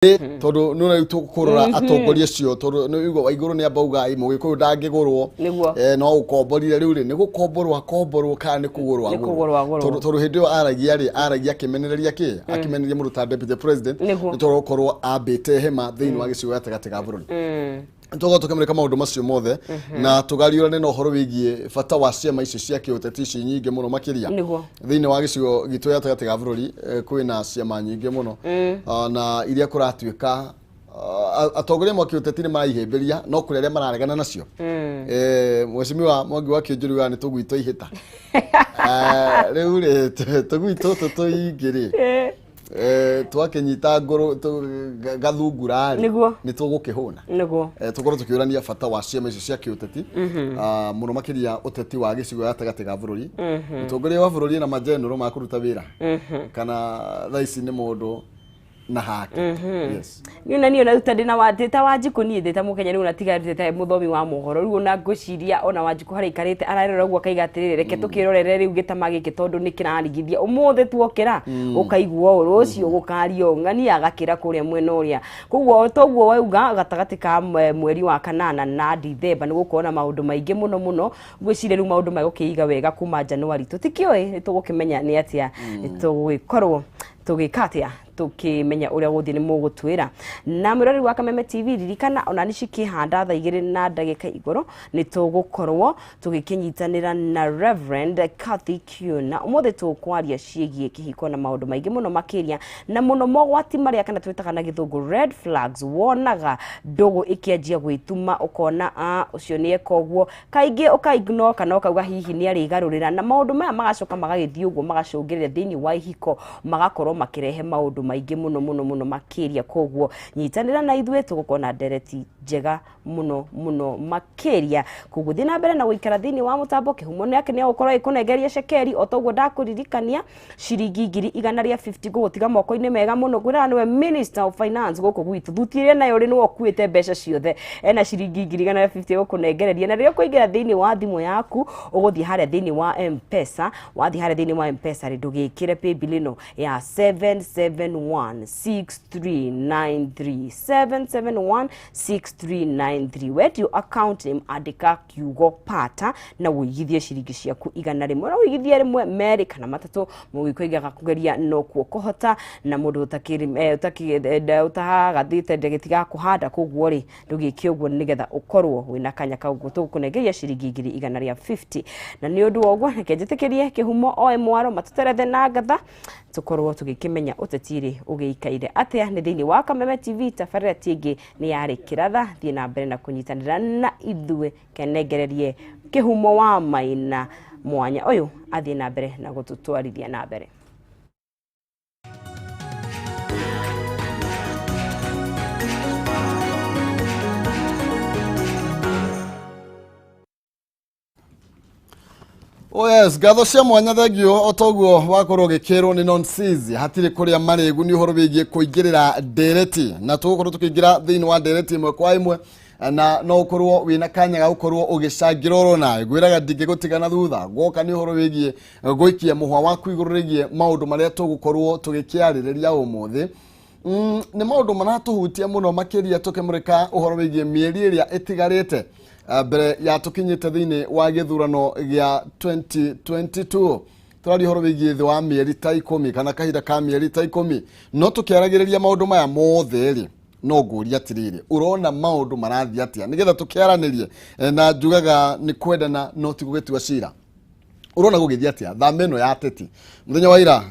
Tondũ nĩ rĩu tũkũrora atongoria acio, tondũ nĩ ũigua Waigũrũ nĩ amba uga Mũgĩkũyũ ndangĩgũrwo. No ũkomborire rĩu rĩ, nĩ gũkomborwo akomborwo kana nĩ kũgũrwo Nĩ kũgũrwo agũrwo. Tondũ hĩndĩ ĩyo aragia rĩ, aragia akĩmenereria kĩ, akĩmenereria mũndũ ta deputy president. Nĩ tondũ gũkorwo ambĩte hema thĩinĩ wa gĩcigo gatagatĩ ga bũrũri. Tũkorwo tũkĩmũrĩka maũndũ macio mothe na tũgariũrane na ũhoro wĩgiĩ bata wa ciama icio cia kĩũteti ici nyingĩ mũno makĩria thĩinĩ wa gĩcigo gitũ gatagatĩ ga bũrũri. Kwĩna ciama nyingĩ mũno. Ah, na iria kũratuĩka atongoria mwa kĩũteti nĩ maraihĩmbĩria, no kũrĩ arĩa mararegana nacio. Mheshimiwa Mwangi wa Kĩũnjũri wa nĩ tũgui twa ihĩta. Rĩu rĩ, tũgui tũtũ tũingĩ rĩ, twakĩnyita ngũrũ gathungura rĩ, nĩ tũgũkĩhũna. Tũkorwo tũkĩũrania bata wa ciama icio cia kĩũteti. Ah, mũno makĩria ũteti wa gĩcigo gatagatĩ ga bũrũri. Mũtongoria wa bũrũri na majenũrũ ma kũruta wĩra kana thaa ici nĩ mũndũ na hake, yes. Niĩ ona niĩ ona rĩu ta ndĩna wa ndĩ ta Wanjikũ, niĩ ndĩ ta Mũkenya rĩu, ona tiga ndĩ ta mũthomi wa mohoro rĩu, ona ngwĩciria ona Wanjikũ harĩa aikarĩte ararora ũguo akaiga atĩrĩrĩ, reke tũkĩrorere rĩu gĩtama gĩkĩ tondũ nĩ kĩrarigithia. Ũmũthĩ tuokĩra ũkaigua ũũ, rũciũ gũkaria ũũ, ng'ania agakĩra kũrĩa mwena ũrĩa. Koguo toguo wauga, gatagatĩ ka mweri wa kanana na Dithemba nĩ gũkorwo na maũndũ maingĩ mũno mũno. Ngwĩciria rĩu maũndũ megũkĩiga wega kuma Januari, tũtikĩũĩ, nĩ tũgũkĩmenya nĩ atĩa tũgũgĩkorwo tũgĩka atĩa, tũkĩmenya ũrĩa gũthiĩ nĩ mũgũtwĩra. Na mwĩroreri wa Kameme TV, ririkana ona nĩ cikĩhanda thaa 2 na ndagĩka igũrũ nĩ tũgũkorwo tũgĩkĩnyitanĩra na Reverend Cathy Kiuna. Ũmũthĩ tũkwaria ciĩgiĩ kĩhiko na maũndũ maingĩ mũno makĩria, na mũno mogwati marĩa kana twĩtaga na gĩthũngũ red flags. Wonaga ndũgũ ĩkĩanjia gwĩtuma, ũkona a ũcio nĩ eka ũguo, kaingĩ ũka ignore kana ũkauga hihi nĩ arĩgarũrĩra, na maũndũ maya magacoka magagĩthiĩ ũguo, magacũngĩrĩria thĩinĩ wa ihiko, magakorwo makĩrehe maũndũ maingĩ mũno mũno mũno makĩria. Koguo nyitanĩra na ithuĩ, tũgũkorwo na ndereti njega mũno mũno makĩria. Koguo thiĩ na mbere na gũikara thĩinĩ wa mũtambo. Kĩhumo nĩake nĩ egũkorwo ĩkũnengeria cekeri o toguo ndakũririkania, ciringi 150,000 ngũgũtiga moko-inĩ mega mũno. Ngwĩraga nĩwe Minister of Finance gũkũ gwitũ, thuti ĩrĩa nayo rĩ, nĩwe ũkuĩte mbeca ciothe, ena ciringi 150,000 gũkũnengereria. Na rĩrĩa ũkũingĩra thĩinĩ wa thimũ yaku, ũgũthiĩ harĩa thĩinĩ wa M-Pesa. Wathiĩ harĩa thĩinĩ wa M-Pesa rĩ, ndũgĩkĩre paybill ĩno ya 7716393, 7716393. Wetio account name, andĩka kiugo "pata" na ũigithie ciringi ciaku 100. Na ũigithie rĩmwe, merĩ kana matatũ. Mũgĩkũ aigaga kũgeria nokuo kũhota, na mũndũ ũtagathĩte ndagĩtiga kũhanda. Koguo rĩ, ndũgĩke ũguo nĩgetha ũkorwo wĩna kanya kau tũgũkũnengeria ciringi 150,000. Na nĩ ũndũ wa ũguo, reke njĩtĩkĩrie Kĩhumo oe mwaro matũterethe na ngatha, tũkorwo tũgĩkĩmenya ũteti rĩ ũgĩikaire atĩa. Nĩ thĩinĩ wa Kameme TV, tabarĩra ti ĩngĩ nĩ yarĩ kĩratha. Thiĩ na mbere na kũnyitanĩra na ithuĩ, kenengererie Kĩhumo wa Maina mwanya ũyũ athiĩ na mbere na gũtũtwarithia na mbere. Oh yes, ngatho cia mwanya, thengio. O toguo wakorwo ũgĩkĩrwo nĩ nonsis, hatirĩ kũrĩa marĩgu nĩ ũhoro wĩgiĩ kũingĩrĩra ndereti, na tũgũkorwo tũkĩingĩra thĩinĩ wa ndereti ĩmwe kwa ĩmwe, na no ũkorwo wĩna kanya ga gũkorwo ũgĩcangĩra oro nawe. Ngwĩraga ndingĩgũtiga na thutha gwoka nĩ ũhoro wĩgiĩ gũikia mũhwa waku igũrũ rĩgiĩ maũndũ marĩa tũgũkorwo tũgĩkĩarĩrĩria ũmũthĩ. Nĩ maũndũ maratũhutia mũno makĩria, tũkĩmũrĩka ũhoro wĩgiĩ mĩeri ĩrĩa ĩtigarĩte mbere ya tũkinyĩte thĩinĩ wa gĩthurano gĩa 2022. Tũraria ũhoro wĩgiĩ thĩ wa mĩeri ta 10 kana kahinda ka mĩeri ta 10. No tũkĩaragĩrĩria maũndũ maya mothe rĩ, no ngũria atĩrĩrĩ, ũrona maũndũ marathiĩ atĩa, nĩgetha tũkĩaranĩrie? Na njugaga nĩ kwendana no ti gũgĩtua cira. Ũrona gũgĩthiĩ atĩa thama ĩno ya ateti? Mũthenya wa ira,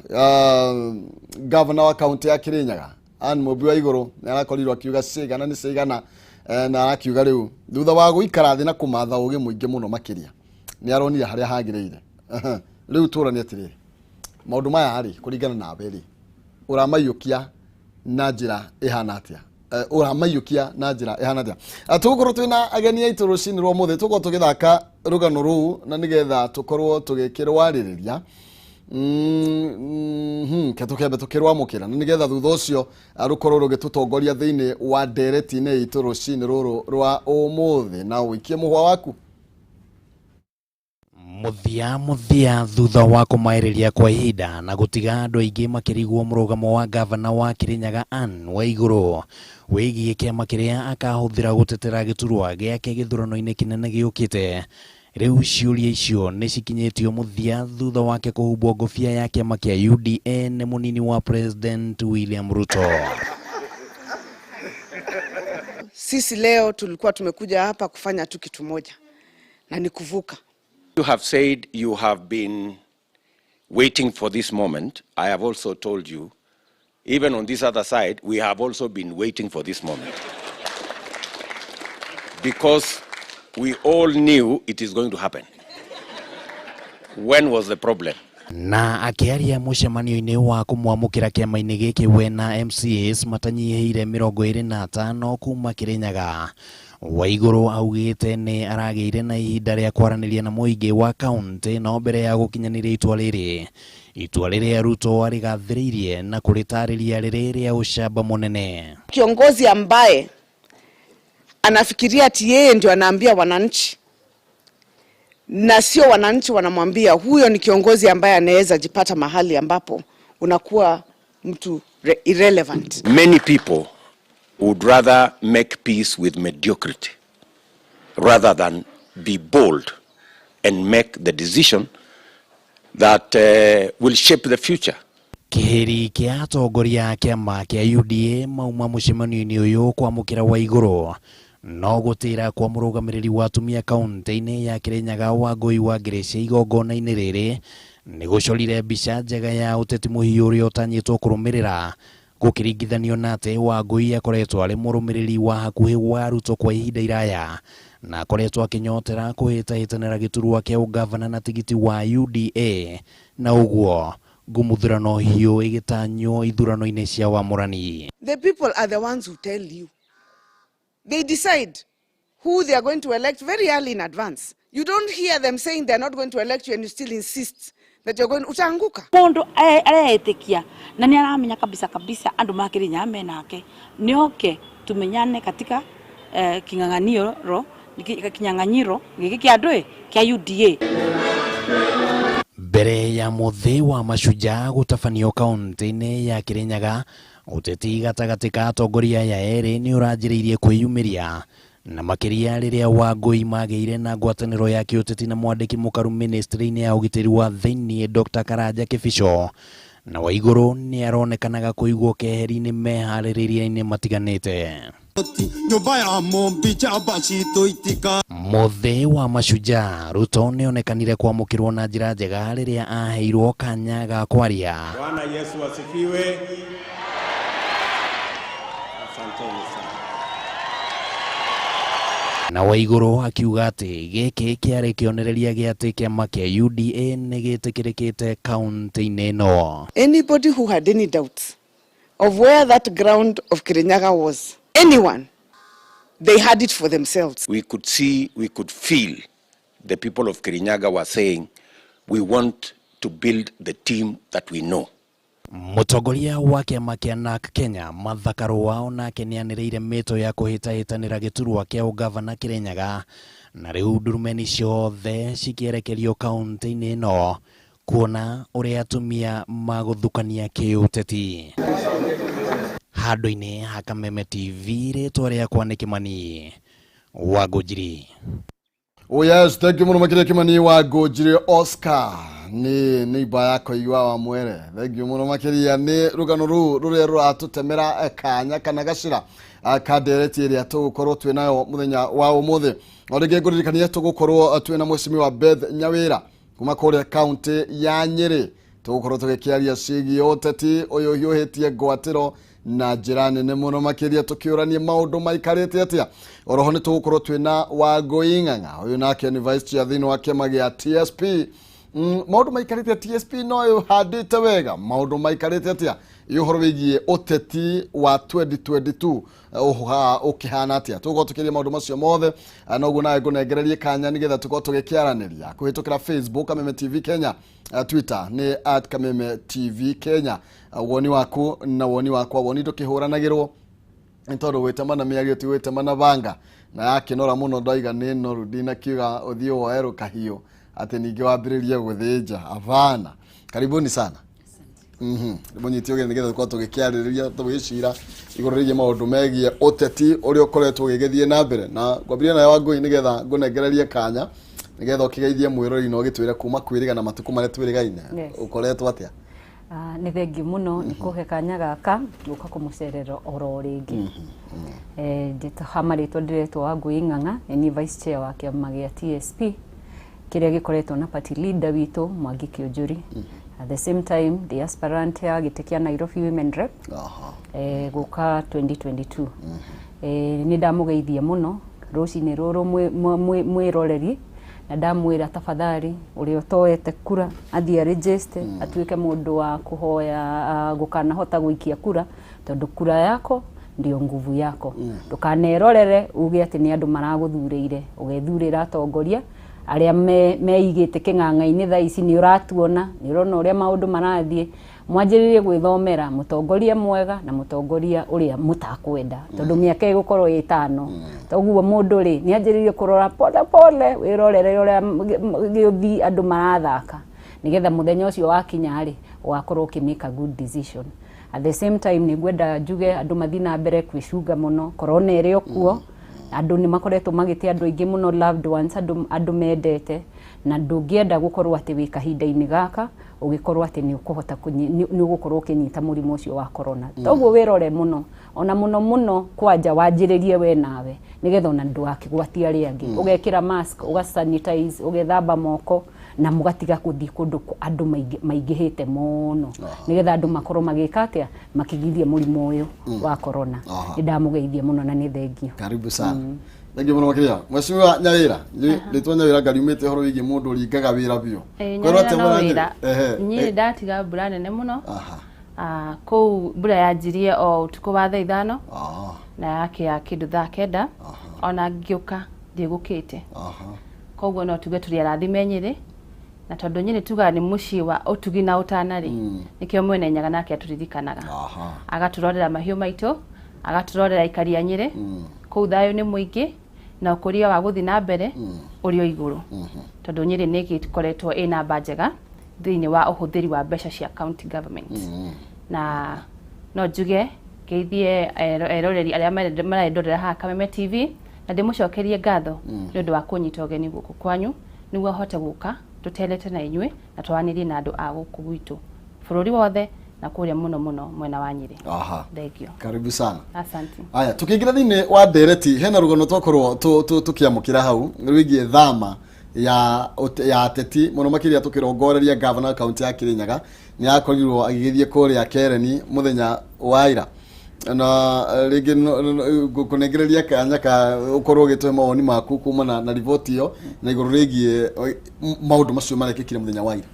gavana wa kaunti ya Kirinyaga Anne Mũmbi wa Igũrũ nĩ arakorirwo akiuga cigana nĩ cigana, na arakiuga rĩu thutha wa gũikara thĩ na kũmatha ũgĩ mũingĩ mũno makĩria, nĩ aronire harĩa hagĩrĩire. Rĩu tũranie atĩrĩrĩ, maũndũ maya rĩ, kũringana nawe rĩ, ũramaiyũkia na njĩra ĩhana atĩa? Ũramaiyũkia na njĩra ĩhana atĩa? Tũgũkorwo twĩna ageni aitũ rũcinĩ rwa ũmũthĩ, tũgũkorwo tũgĩthaka rũgano rũu na nĩgetha tũkorwo tũgĩkĩrwarĩrĩria. Ke tũkĩambe tũkĩrwamũkĩra na nĩgetha thutha ũcio rũkorwo rũgĩtũtongoria thĩinĩ wa ndereti-inĩ itũ rũcinĩ rũrũ rwa ũmũthĩ, na ũikie mũhwa waku. Muthia muthia thutha wa kũmaĩrĩria kwa ihinda na gũtiga andũ aingĩ makĩrigwo mũrũgamo wa gavana wa Kirinyaga Anne Waiguru wĩgiĩ kĩama kĩrĩa akahũthĩra gũtetera gĩturwa gĩake gĩthurano-inĩ kĩnene gĩũkĩte. Rĩu ciũria icio nĩ cikinyĩtio mũthia thutha wake kũhumbwo ngũbia ya kĩama kĩa UDA nĩ mũnini wa President William Ruto. Sisi leo tulikuwa tumekuja hapa kufanya tu kitu moja na ni kuvuka. You have said you have been waiting for this moment. I have also told you, even on this other side, we have also been waiting for this moment. Because we all knew it is going to happen. When was the problem? Na akĩaria mũcemanio-inĩ wa kũmwamũkĩra kĩama-inĩ gĩkĩ we na MCAs matanyihĩire 25 kuma Kirinyaga. Waiguru augĩte nĩ aragĩire na ihinda rĩa kwaranĩria na mũingĩ wa kaunti no mbere ya gũkinyanĩria itua rĩrĩ. Itua rĩrĩa Ruto arĩgathĩrĩirie na kũrĩtarĩria rĩrĩ rĩa ũcamba mũnene. Kiongozi ambaye anafikiria ati yeye ndio anaambia wananchi na sio wananchi wanamwambia, huyo ni kiongozi ambaye anaweza jipata mahali ambapo unakuwa mtu irrelevant. Many people would rather make peace with mediocrity rather than be bold and make the decision that will shape the future. Kĩhĩri kĩa atongoria a kĩama kĩa UDA mauma mũcemanio-inĩ ũyũ kwamũkĩra Waiguru no gũtĩra kwa mũrũgamĩrĩri wa atumia kaunti-inĩ ya Kirinyaga Wangũi wa Ngĩrĩcia igongona-inĩ rĩrĩ nĩ gũcorire mbica njega ya ũteti mũhiũ ũrĩa ũtanyĩtwo kũrũmĩrĩra gũkĩringithanio na atĩ Wangũi akoretwo arĩ mũrũmĩrĩri wa hakuhĩ wa Ruto kwa ihinda iraya na akoretwo akĩnyotera kũhĩtahĩtanĩra gĩturwa kĩa ũgavana na tigiti wa UDA na ũguo ngumuthurano hiũ ĩgĩtanywo ithurano-inĩ cia wamũrani. The people are the ones who tell you. They decide who they are going to elect very early in advance. You don't hear them saying they are not going to elect you and you still insist that you're going, utaanguka. Mundu areetikia na ni aramenya kabisa kabisa andu ma Kirinyaga menake nioke tumenyane katika king'ang'aniro kinyang'anyiro giki kia andu kia UDA. Mbere ya muthi wa mashujaa gũtabanio kaunti-inĩ ya Kirinyaga ũteti gatagatĩ ka atongoria aya erĩ nĩ ũranjĩrĩirie kwĩyumĩria na makĩria rĩrĩa Wangũi magĩire na ngwatanĩro ya kĩũteti na mwandĩki mũkaru ministry-inĩ ya ũgitĩri wa thĩinĩ Dr. Karanja Kĩbico na Waiguru nĩ aronekanaga kũigwo keheri-inĩ meharĩrĩria-inĩ matiganĩte. Mũthĩ wa mashujaa Ruto nĩonekanire kwamũkĩrwo na njĩra njega rĩrĩa aheirwo kanya ga kwaria. Bwana Yesu asifiwe. Asanteni sana. Na Waiguru akiuga atĩ gĩkĩ kĩarĩ kĩonereria gĩa atĩ kĩama kĩa UDA nĩ gĩtĩkĩrĩkĩte kaunti-inĩ ĩno. Anybody who had any doubts of where that ground of Kirinyaga was, anyone, they had it for themselves. We could see, we could feel the people of Kirinyaga were saying, we want to build the team that we know. Mũtongoria wa kĩama kĩa NARC Kenya Martha Karua onake nĩanĩrĩire mĩto ya kũhĩtahĩtanĩra gĩturwa kĩa ũgavana Kirinyaga na rĩu ndurumeni ciothe cikĩerekerio kaunti-inĩ ĩno kuona ũrĩa atumia magũthukania kĩũteti. Handũ-inĩ ha Kameme TV rĩtwa rĩakwa nĩ Kĩmani wa Ngũnjiri. Oh yes, thank you mũno makĩria Kĩmani wa Ngũnjiri Oscar nĩ neighbor yakwa igua wa mwere. Thank you mũno makĩria nĩ rũgano rũu rũrĩa rũratũtemera kanya kana gacĩra ka ndereti ĩrĩa tũgũkorwo twĩ nayo mũthenya wa ũmũthĩ. O rĩngĩ ngũririkania tũgũkorwo twĩ na mheshimiwa Beth Nyawĩra kuma kũrĩa kaunti ya Nyĩrĩ. Tũgũkorwo tũgĩkĩaria ciĩgiĩ ũteti ũyũ ũhiũhĩtie ngwatĩro na njĩra nene mũno makĩria tũkĩũranie maũndũ maikarĩte atĩa. Oroho nĩ tũgũkorwo twĩna Wangũi Ng'ang'a, ũyũ nake nĩ vice chair thĩinĩ wa kĩama gĩa TSP. Maũndũ maikarĩte TSP no ĩhandĩte wega, maũndũ maikarĩte atĩa ũhoro wĩgiĩ ũteti wa 2022 ũkĩhana atĩa. Tũgũkorwo tũkĩaria maũndũ macio mothe, noguo nawe ngũnengererie kanya nĩgetha tũkorwo tũgĩkĩaranĩria kũhĩtũkĩra Facebook Kameme TV Kenya, Twitter nĩ @Kameme TV Kenya. Woni waku na woni wakwa, woni ndũkĩhũranagĩrwo nĩ tondũ gwĩtema na mĩario ti gwĩtema na banga, na yakĩnora mũno ndaiga nĩ noru ndinakiuga ũthiĩ woe rũkahiũ. Atĩ ningĩ wambĩrĩrie gũthĩnja. Hapana. Karibuni sana. Mũnyite ũgeni nĩgetha tũkorwo tũgĩkĩarĩrĩria, tũgĩcira igũrũ rĩgiĩ maũndũ megiĩ ũteti ũrĩa ũkoretwo ũgĩgĩthiĩ na mbere. Na ngwambĩrĩria nawe Wangũi nĩgetha ngũnengererie kanya nĩgetha ũkĩgeithie mwĩroreri na ũgĩtwĩre kuma kwĩrĩga na matukũ marĩa twĩrĩgaine. Yes. Ũkoretwo atĩa? Ah, nĩ thengiũ mũno nĩ kũhe kanya gaka gũka kũmũcerera oro rĩngĩ. Ha marĩtwa ndĩretwo Wangũi Ng'ang'a, nĩ niĩ vice chair wa kĩama gĩa TSP kĩrĩa gĩkoretwo na party leader witũ Mwangi Kĩũnjũri. At the same time ndĩ aspirant ya gĩtĩ kĩa Nairobi Women Rep gũka 2022. Nĩ ndamũgeithia mũno rũcinĩ rũrũ mwĩroreri, na ndamwĩra tafadhali ũrĩa ũtoete kura athiĩ aregister, atuĩke mũndũ wa kũhoya gũkanahota gũikia kura, tondũ kura yako ndio nguvu yako. Ndũkanerorere uge atĩ nĩ andũ maragũthurĩire, ũgethurĩra atongoria arĩa meigĩte kĩng'ang'a-inĩ. Thaa ici nĩ ũratuona, nĩ ũrona ũrĩa maũndũ marathiĩ. Mwanjĩrĩrie gwĩthomera mũtongoria mwega na mũtongoria ũrĩa mũtakwenda, tondũ mĩaka ĩgũkorwo ĩtano. Toguo mũndũ rĩ nĩ anjĩrĩrie kũrora pole pole, wĩrorere ũrĩa gĩũthi andũ marathaka, nĩgetha mũthenya ũcio wakinya rĩ, ũgakorwo ũkĩ make a good decision. At the same time nĩ ngwenda njuge andũ mathiĩ na mbere kwĩcunga mũno, corona ĩrĩ o kuo. Andũ nĩ makoretwo magĩte andũ aingĩ mũno, loved ones, andũ mendete, na ndũngĩenda gũkorwo atĩ wĩ kahinda-inĩ gaka ũgĩkorwo atĩ nĩ ũkũhota nĩ ũgũkorwo ũkĩnyita mũrimũ ũcio wa corona. Toguo wĩrore mũno, ona mũno mũno kwanja wanjĩrĩrie we nawe, nĩgetha ona ndũgakĩgwatie arĩa angĩ. Ũgekĩra mask, ũgasanitize, ũgethamba moko, na mũgatiga gũthiĩ kũndũ andũ maingĩhĩte mũno, nĩgetha andũ makorwo magĩka atĩa, makĩgiria mũrimũ ũyũ wa corona. Nĩ ndamũgeithia mũno na nĩ thengio. Karibu sana. Thank you mũno makĩria. Mheshimiwa Nyawĩra, rĩtwa Nyawĩra ngariumĩte ũhoro wĩgiĩ mũndũ ũringaga wĩra biũ. Kwĩrwo Nyawĩra atĩa no mwena wĩra. Nyĩrĩ? Niĩ ndatiga mbura nene mũno. Kũu mbura yanjirie o ũtukũ wa thaa 5 na yakĩa kĩndũ thaa 9, ona ngĩũka ndĩgũkĩte. Koguo no tuge tũrĩ arathime Nyĩrĩ, na tondũ Nyĩrĩ tugaga nĩ mũciĩ wa ũtugi na ũtana rĩ, nĩkĩo Mwene Nyaga nake atũririkanaga, agatũrorera mahiũ maitũ, agatũrorera aikari a Nyĩrĩ. Kũu thayũ nĩ mũingĩ na ũkũria wa gũthiĩ na mbere ũrĩ o igũrũ, tondũ Nyĩrĩ nĩ ĩgĩkoretwo ĩ namba njega thĩinĩ wa ũhũthĩri wa mbeca cia county government. Na no njuge ngeithie eroreri arĩa marendorera haha Kameme TV, na ndĩmũcokerie ngatho nĩ ũndũ wa kũnyita ũgeni gũkũ kwanyu nĩguo hote gũka tũterete na inyuĩ na twaranĩrie na andũ a gũkũ gwitũ bũrũri wothe na kũrĩa mũno mũno mwena wa Nyĩrĩ. Thengio. Karibu sana. Asante. Aya, tukĩingĩra thĩinĩ wa ndereti, hena rũgano twakorwo tũkĩamũkĩra hau rwĩgiĩ thama ya ateti, mũno makĩria tũkĩrongoreria gavana wa kaunti ya Kirinyaga. Nĩ akorirwo agĩgĩthiĩ kũrĩa Kereni mũthenya wa ira, na rĩngĩ ngũkũnengereria kanya ka ũkorwo ũgĩtũhe mawoni maku kumana na riboti ĩyo na igũrũ rĩgiĩ maũndũ macio marekĩkire mũthenya wa ira.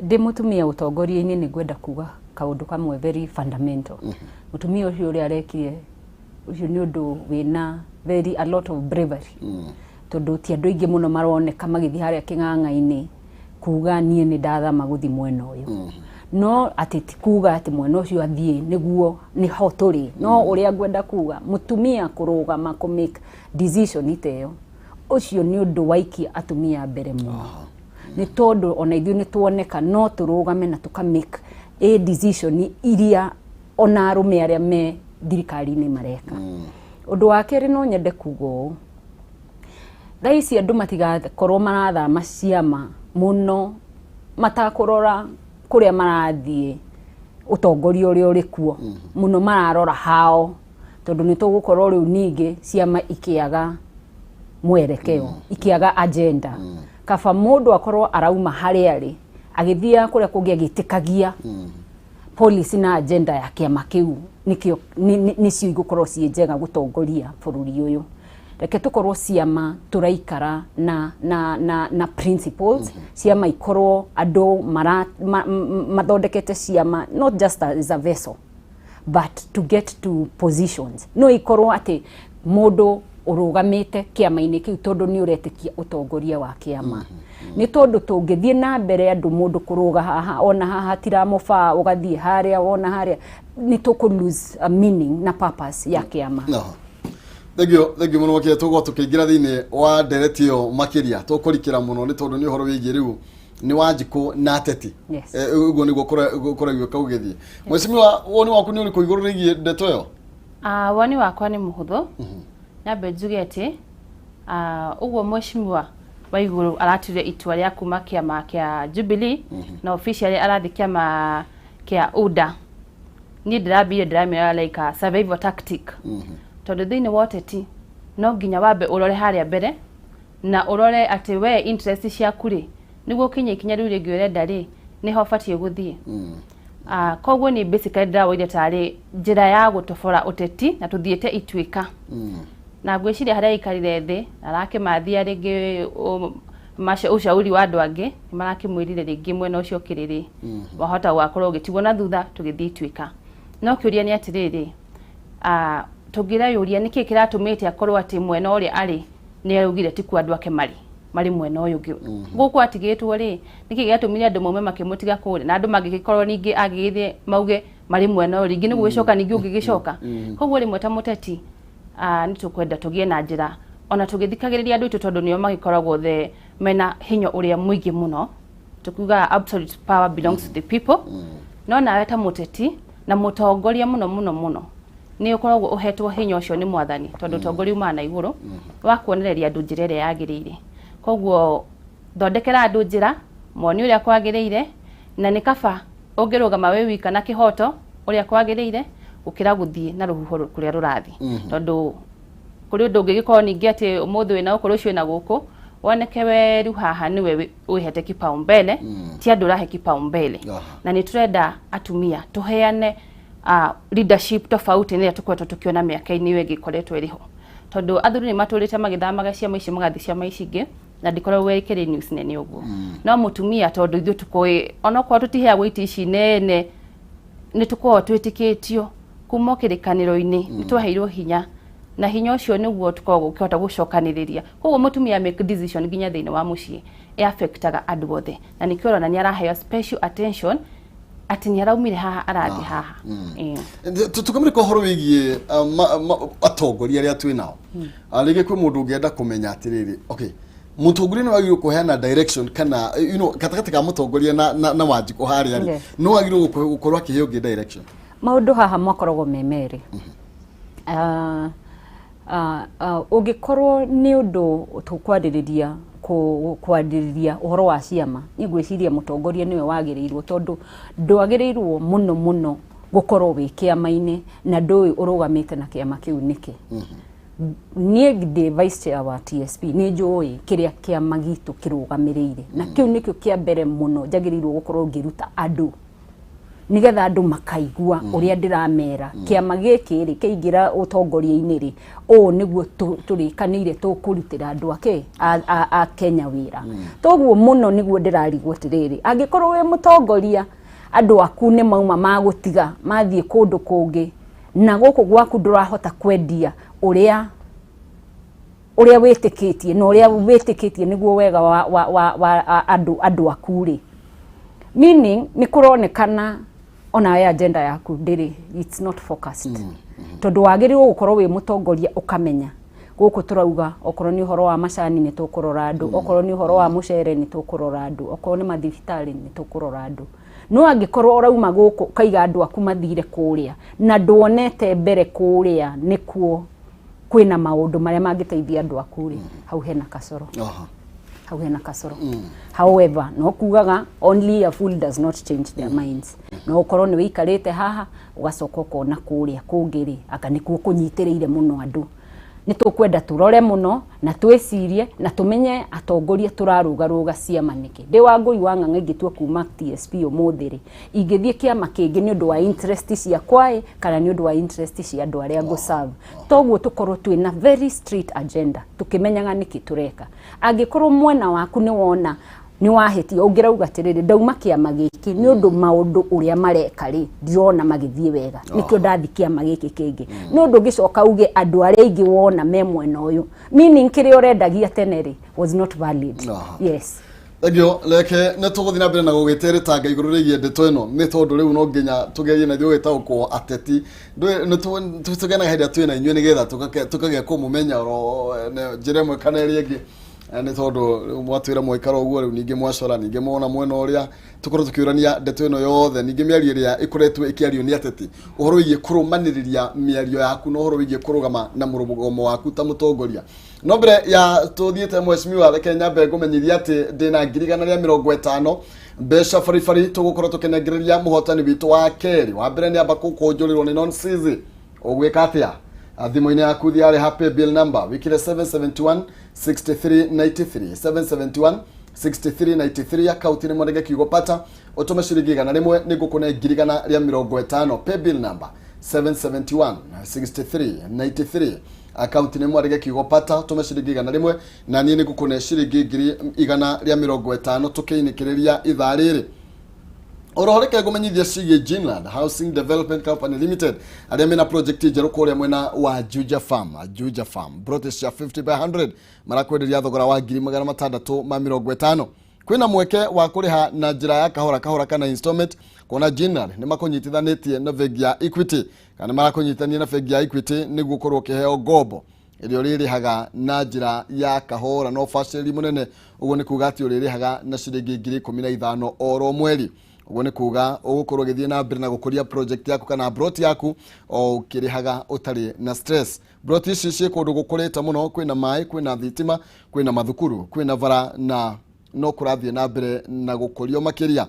Ndĩ mũtumia ũtongoria-inĩ, nĩ ngwenda kuga kaũndũ kamwe very fundamental. Mũtumia ũcio ũrĩa arekire ũcio nĩ ũndũ wĩna very a lot of bravery, tondũ ti andũ aingĩ mũno maroneka magĩthiĩ harĩa kĩng'ang'a-inĩ kuga niĩ nĩ ndathama gũthiĩ mwena ũyũ. No atĩ ti kuga atĩ mwena ũcio athiĩ nĩguo nĩho tũrĩ. No ũrĩa ngwenda kuga, mũtumia kũrũgama kũ make decision ta ĩyo, ũcio nĩ ũndũ waikia atumia mbere mũno, nĩ tondũ ona ithuĩ nĩ tuoneka no tũrũgame na tũka make a decision iria ona arũme arĩa me thirikari-inĩ mareka. Ũndũ wa kerĩ, no nyende kuga ũũ: thaa ici andũ matigakorwo marathama ciama mũno matakũrora kũrĩa marathiĩ, ũtongoria ũrĩa ũrĩ kuo mũno mararora hao, tondũ nĩ tũgũkorwo rĩu ningĩ ciama ikĩaga mwerekeo, ikĩaga agenda. Kaba mũndũ akorwo arauma harĩa arĩ agĩthiaga kũrĩa kũngĩ agĩtĩkagia policy na agenda ya kĩama kĩu, nĩkĩo nĩcio igũkorwo ciĩ njega gũtongoria bũrũri ũyũ. Reke tũkorwo ciama tũraikara na principles, ciama ikorwo andũ mara, mathondekete ciama not just as a vessel but to get to positions. No ikorwo atĩ mũndũ ũrũgamĩte kĩama-inĩ kĩu tondũ nĩ ũretĩkia ũtongoria wa kĩama, nĩ tondũ tũngĩthiĩ na mbere andũ mũndũ kũrũga haha ona haha tiramũbaa, ũgathiĩ harĩa wona harĩa, nĩ tũkũ lose a meaning na purpose ya kĩama. Aha. Thengio, thengio mũno makĩria. Tũgũkorwo tũkĩingĩra thĩinĩ wa ndereti ĩyo makĩria, tũkũrikĩra mũno nĩ tondũ nĩ ũhoro wĩgiĩ rĩu nĩ Wanjikũ na ateti. Yes. Ũguo nĩguo kũraiguĩka gũgĩthiĩ. Mheshimiwa, woni waku nĩ ũrĩkũ igũrũ rĩgiĩ ndeto ĩyo? Ah, woni wakwa nĩ mũhũthũ. Nyambe njuge atĩ ũguo mheshimiwa Waiguru aratuire itua rĩa kuma kĩama kĩa Jubilee na officially arathiĩ kĩama kĩa UDA, niĩ ndĩrambire ndĩramĩoya like a survival tactic, tondũ thĩinĩ wa ũteti no nginya wambe ũrore harĩa mbere na ũrore atĩ we interest ciaku rĩ, nĩguo ũkinye ikinya rĩu rĩngĩ ũrenda rĩ, nĩho ũbatiĩ gũthiĩ. Koguo niĩ basically ndĩrawoire tarĩ njĩra ya gũtobora ũteti na tũthiĩte ituĩka, na ngwĩciria harĩa aikarire thĩ arakĩmathia rĩngĩ ushauri wa andũ angĩ nĩ marakĩmwĩrire rĩngĩ mwena ũcio ũkĩrĩ rĩ, wahota gũgakorwo ũgĩtigwo na thutha tũgĩthiĩ ituĩka. No kĩũria nĩ atĩrĩrĩ, tũngĩreyũria nĩkĩ kĩratũmĩte akorwo atĩ mwena ũrĩa arĩ nĩ araugire ti kuo andũ ake marĩ mwena ũyũ ũngĩ gũkũ atigĩtwo rĩ, nĩkĩ gĩatũmire andũ maume makĩmũtiga kũrĩa, na andũ mangĩgĩkorwo ningĩ angĩgĩthiĩ mauge marĩ mwena ũyũ rĩngĩ nĩ gũgĩcoka ningĩ ũngĩgĩcoka. Koguo rĩmwe ta mũteti nĩ tũkwenda tũgĩe na njĩra ona tũgĩthikagĩrĩria andũ aitũ, tondũ nĩo magĩkoragwo the mena hinya ũrĩa mũingĩ mũno. Tukiuga absolute power belongs to the people, no nawe ta mũteti na mũtongoria mũno mũno mũno nĩ ũkoragwo ũhetwo hinya ũcio nĩ Mwathani, tondũ ũtongoria umaga na igũrũ wa kuonereria andũ njĩra ĩrĩa yagĩrĩire. Koguo thondekera andũ njĩra moni ũrĩa kwagĩrĩire, na nĩ kaba ũngĩrũgama wĩ wika na kĩhoto ũrĩa kwagĩrĩire gũkĩra gũthiĩ na rũhuho kũrĩa rũrathiĩ, tondũ kũrĩ ũndũ ũngĩgĩkorwo ningĩ atĩ ũmũthĩ wĩna gũkũ, rũciũ wĩna gũkũ, woneke we rĩu haha nĩwe wĩhete kipaumbele, ti andũ ũrahe kipaumbele. Na nĩ tũrenda atumia tũheane leadership tofauti nĩrĩa tũkoretwo tũkĩona mĩaka-inĩ ĩyo ĩngĩ ĩkoretwo ĩrĩ ho, tondũ athuri nĩ matũrĩte magĩthamaga ciama ici magathiĩ ciama ici ingĩ, na ndikoragwo ĩkĩrĩ news nene ũguo. No mũtumia, tondũ ithuĩ tũkoĩ onokorwo tũtiheagwo itĩ ici nene, nĩ tũkoragwo twĩtĩkĩtio kuma kĩrĩkanĩro-inĩ, nĩ twaheirwo hinya, na hinya ũcio nĩguo tũkoragwo ũkĩhota gũcokanĩrĩria. Koguo mũtumia make decision nginya thĩinĩ wa mũciĩ ĩ affectaga andũ othe, na nĩkĩo ũrona nĩ araheo special attention atĩ nĩ araumire haha arathiĩ haha. Tũkamũrĩka ũhoro wĩgiĩ atongoria arĩa twĩ nao. Rĩngĩ kwĩ mũndũ ũngĩenda kũmenya atĩrĩrĩ, okay, mũtongoria nĩ wagĩrĩirwo kũheana direction kana gatagatĩ ka mũtongoria na Wanjikũ harĩa rĩ, nĩ wagĩrĩirwo gũkorwo akĩhe ũngĩ direction? Maũndũ haha makoragwo me merĩ. Ũngĩkorwo nĩ ũndũ tũkwarĩrĩria kwarĩrĩria ũhoro wa ciama, niĩ ngwĩciria mũtongoria nĩwe wagĩrĩirwo, tondũ ndwagĩrĩirwo mũno mũno gũkorwo wĩ kĩama-inĩ na ndũĩ ũrũgamĩte na kĩama kĩu nĩkĩ. Niĩ ndĩ vice chair wa TSP, nĩ njũĩ kĩrĩa kĩama gitũ kĩrũgamĩrĩire, na kĩu nĩkĩo kĩa mbere mũno njagĩrĩirwo gũkorwo ngĩruta andũ, nigetha andũ makaigua ũrĩa ndĩramera. Kĩama gĩkĩ rĩ, kĩaingĩra ũtongoria-inĩ rĩ, ũũ nĩguo tũrĩkanĩire tũkũrutĩra andũ ake a Kenya wĩra. Toguo mũno nĩguo ndĩrarigwo atĩrĩrĩ, angĩkorwo wĩ mũtongoria, andũ aku nĩ mauma magũtiga mathiĩ kũndũ kũngĩ, na gũkũ gwaku ndũrahota kwendia ũrĩa wĩtĩkĩtie, na ũrĩa wĩtĩkĩtie nĩguo wega wa andũ aku rĩ, meaning nĩ kũronekana onawe agenda yaku ndĩrĩ, it's not focused, tondũ wagĩrĩirwo gũkorwo wĩ mũtongoria ũkamenya gũkũ tũrauga okorwo nĩ ũhoro wa macani nĩ tũkũrora andũ, okorwo nĩ ũhoro wa mũcere nĩ tũkũrora andũ, okorwo nĩ mathibitarĩ nĩ tũkũrora andũ. No angĩkorwo ũrauma gũkũ ũkaiga andũ aku mathire kũrĩa na nduonete mbere kũrĩa nĩkuo kwĩna maũndũ marĩa mangĩteithia andũ aku rĩ, hau hena kasoro. Hau hena kasoro. However, no kugaga only a fool does not change their minds. No ũkorwo nĩ wĩikarĩte haha ũgacoka ũkona kũrĩa kũngĩ rĩ, anga nĩkuo kũnyitĩrĩire mũno andũ. Nĩ tũkwenda tũrore mũno na twĩcirie na tũmenye atongoria tũrarũgarũga ciama nĩkĩ. Ndĩ Wangũi wa Ng'ang'a, ingĩtua kuma TSP ũmũthĩ rĩ, ingĩthiĩ kĩama kĩngĩ nĩ ũndũ wa interest ciakwa ĩ, kana nĩ ũndũ wa interest cia andũ arĩa ngũserve? Toguo tũkorwo twĩna very straight agenda, tũkĩmenyaga nĩkĩ tũreka. Angĩkorwo mwena waku nĩ wona nĩ wahĩtia, ũngĩrauga atĩrĩrĩ, ndauma kĩama gĩkĩ nĩ ũndũ maũndũ ũrĩa mareka rĩ, ndirona magĩthiĩ wega, nĩkĩo ndathi kĩama gĩkĩ kĩngĩ. Nĩ ũndũ ũngĩcoka uge andũ arĩa aingĩ wona me mwena ũyũ, meaning kĩrĩa ũrendagia tene rĩ was not valid. Yes. Thengio. Reke nĩ tũgũthiĩ na mbere na gũgĩterĩtanga igũrũ rĩgiĩ ndeto ĩno, nĩ tondũ rĩu no nginya tũgerie na ithuĩ gũgĩtaũkwo ateti. Nĩ tũkenaga hĩndĩ ĩrĩa twĩna inyuĩ, nĩgetha tũkagĩa kũmũmenya oro na njĩra ĩmwe kana ĩrĩa ĩngĩ. Nĩ tondũ rĩu mwatwĩra mwaikara ũguo, rĩu ningĩ mwacora, ningĩ mwona mwena ũrĩa tũkorwo tũkĩũrania ndeto ĩno yothe, ningĩ mĩario ĩrĩa ĩkoretwo ĩkĩario nĩ ateti ũhoro wĩgiĩ kũrũmanĩrĩria mĩario yaku na ũhoro wĩgiĩ kũrũgama na mũrũgamo waku ta mũtongoria. No mbere ya tũthiĩte, mheshimiwa, reke nyambe ngũmenyithia atĩ ndĩna 150,000 mbeca baribari tũgũkorwo tũkĩnengereria mũhotani witũ wa kerĩ. Wa mbere nĩ amba kũkũnjũrĩrwo nĩ Nonsizi. Ũgwĩka atĩa? Thimũ-inĩ yaku thiarĩ ha paybill number, wĩkĩre 771 6393, 771 6393, akaunti nĩ mwandĩke kiugo "pata", ũtũme ciringi 100, nĩ ngũkũne 150,000. Paybill number 771 6393, akaunti nĩ mwandĩke kiugo "pata", ũtũme ciringi 100, na niĩ nĩ ngũkũne ciringi 150,000 tũkĩinĩkĩrĩria ithaa rĩrĩ. Oroho reke ngũmenyithia ciĩgiĩ Ginland Housing Development Company Limited, arĩa mena project njerũ kũrĩa mwena wa Juja Farm. Juja Farm, plot cia 50 by 100 marakwenderia thogora wa 650,000. Kwĩna mweke wa kũrĩha na njĩra ya kahora kahora kana installment, kuona Ginland nĩ makũnyitithanĩtie na bengi ya Equity, kana marakũnyitithania na bengi ya Equity nĩguo ũkorwo ũkĩheo ngombo ĩrĩa ũrĩrĩhaga na njĩra ya kahora na ũbacĩrĩri mũnene. Ũguo nĩ kuga atĩ ũrĩrĩhaga na ciringi 15,000 oro mweri. Ũguo nĩ kuga ũgũkorwo ũgĩthiĩ na mbere na gũkũria project yaku kana plot yaku o ũkĩrĩhaga ũtarĩ na stress. Plot ici ciĩ kũndũ gũkũrĩte mũno, kwĩna maĩ, kwĩna thitima, kwĩna mathukuru, kwĩna bara, na no kũrathiĩ na mbere na gũkũrio makĩria.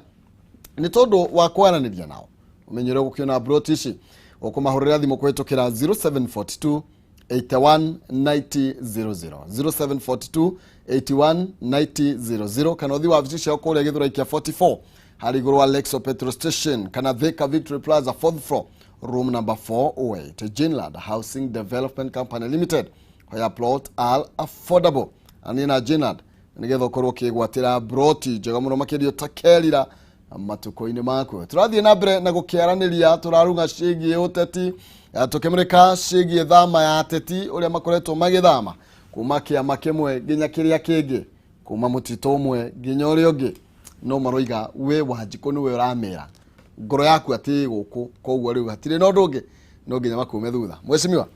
Nĩ tondũ wa kwaranĩria nao, ũmenye ũrĩa ũgũkĩona plot ici, ũkũmahũrĩra thimũ kũhĩtũkĩra 0742 81 90 00, 0742 81 90 00, kana ũthiĩ wabici ciao kũrĩa Gĩthũrai kĩa 44, harĩ igũrũ wa Lexo petrol station, kana Thika Victory Plaza, fourth floor, room number 408. Ginland Housing Development Company Limited, where plot are affordable. Ani na Ginland nĩgetha ũkorwo ũkĩgwatĩra broti njega mũno makĩria ũtakerira matukũ-inĩ maku. Tũrathiĩ na mbere na gũkĩaranĩria, tũrarunga ciĩgiĩ ũteti, tũkĩmũrĩka ciĩgiĩ thama ya ateti, ũrĩa makoretwo magĩthama kuma kĩama kĩmwe nginya kĩrĩa kĩngĩ, kuma mũtitũ ũmwe nginya ũrĩa ũngĩ. No maroiga we Wanjikũ nĩwe ũramera ngoro yaku atĩ gũkũ, koguo rĩu hatirĩ na ũndũ ũngĩ, no nginya makume thutha. Mheshimiwa,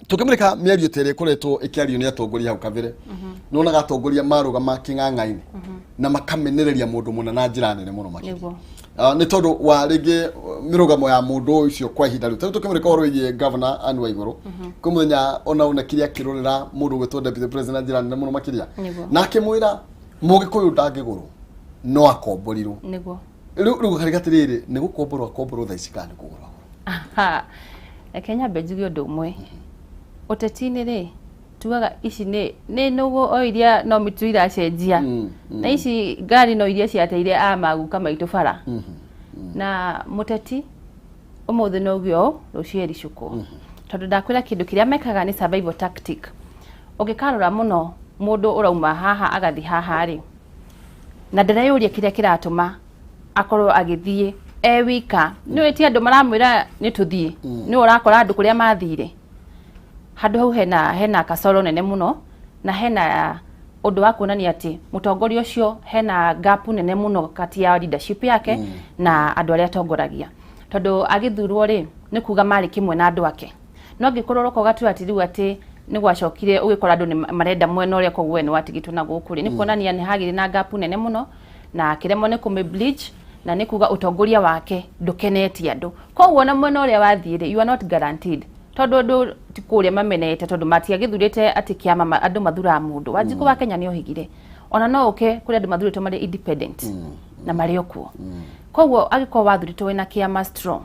tukĩmũrĩka mĩario ta ĩrĩa ĩkoretwo ĩkĩario nĩ atongoria hau kabere, nĩwonaga atongoria marũgama kĩng'ang'a-inĩ na makamenereria mũndũ mũna na njĩra nene mũno makĩria. Nĩ tondũ wa rĩngĩ mĩrũgamo ya mũndũ ũcio kwa ihinda rĩu. Tarĩu tũkĩmũrĩka ũhoro wĩgiĩ Governor Anne Waigũrũ, kwĩ mũthenya ona onekire akĩrorera mũndũ ũgwĩtwo deputy president na njĩra nene mũno makĩria, na akĩmwĩra Mũgĩkũyũ ndangĩgũrwo no akomborirwo. Rĩu karĩga atĩrĩrĩ, nĩ gũkomborwo akomborwo thaa ici kana nĩ kũgũrwo agũrwo? Aha. Reke nyambe njuge ũndũ ũmwe. Ũteti-inĩ rĩ, tugaga ici nĩ nũgũ o iria no mĩtu iracenjia, na ici ngari no iria ciateire a maguka maitũ bara. Na mũteti ũmũthĩ no uge ũũ, rũciũ ericũkwo, tondũ ndakwĩra kĩndũ kĩrĩa mekaga nĩ survival tactic. Ũngĩkarora mũno, mũndũ ũrauma haha agathiĩ haha rĩ, na ndereyũria kĩrĩa kĩratũma akorwo agĩthiĩ e wika. Nĩ ti andũ maramwĩra nĩ tũthiĩ, nĩ ũrakora andũ kũrĩa mathire handũ hau hena kasoro nene mũno, na hena ũndũ wa kuonania atĩ mũtongoria ũcio hena gap nene mũno kati ya leadership yake na andũ arĩa atongoragia, tondũ agĩthurwo rĩ, nĩ kuga marĩ kĩmwe na andũ ake. No angĩkorwo ũroka ũgatua atĩ rĩu atĩ nĩ gwacokire ũgĩkora andũ nĩ marenda mwena ũrĩa, koguo we nĩ watigĩtwo na gũkũ rĩ, nĩ kuonania nĩ hagĩrĩ na gap nene mũno, na akĩremwo nĩ kũmĩ bridge, na nĩ kuga ũtongoria wake ndũkenetie andũ. Koguo na mwena ũrĩa wathiĩ rĩ, you are not guaranteed, tondũ andũ ti kũrĩa mamenete, tondũ matiagĩthurĩte atĩ kĩama andũ mathuraga mũndũ. Wanjikũ wa Kenya nĩ ohĩgire, ona no ũke kũrĩ andũ mathurĩtwo marĩ independent na marĩ o kuo. Koguo angĩkorwo wathurĩtwo wĩna kĩama strong,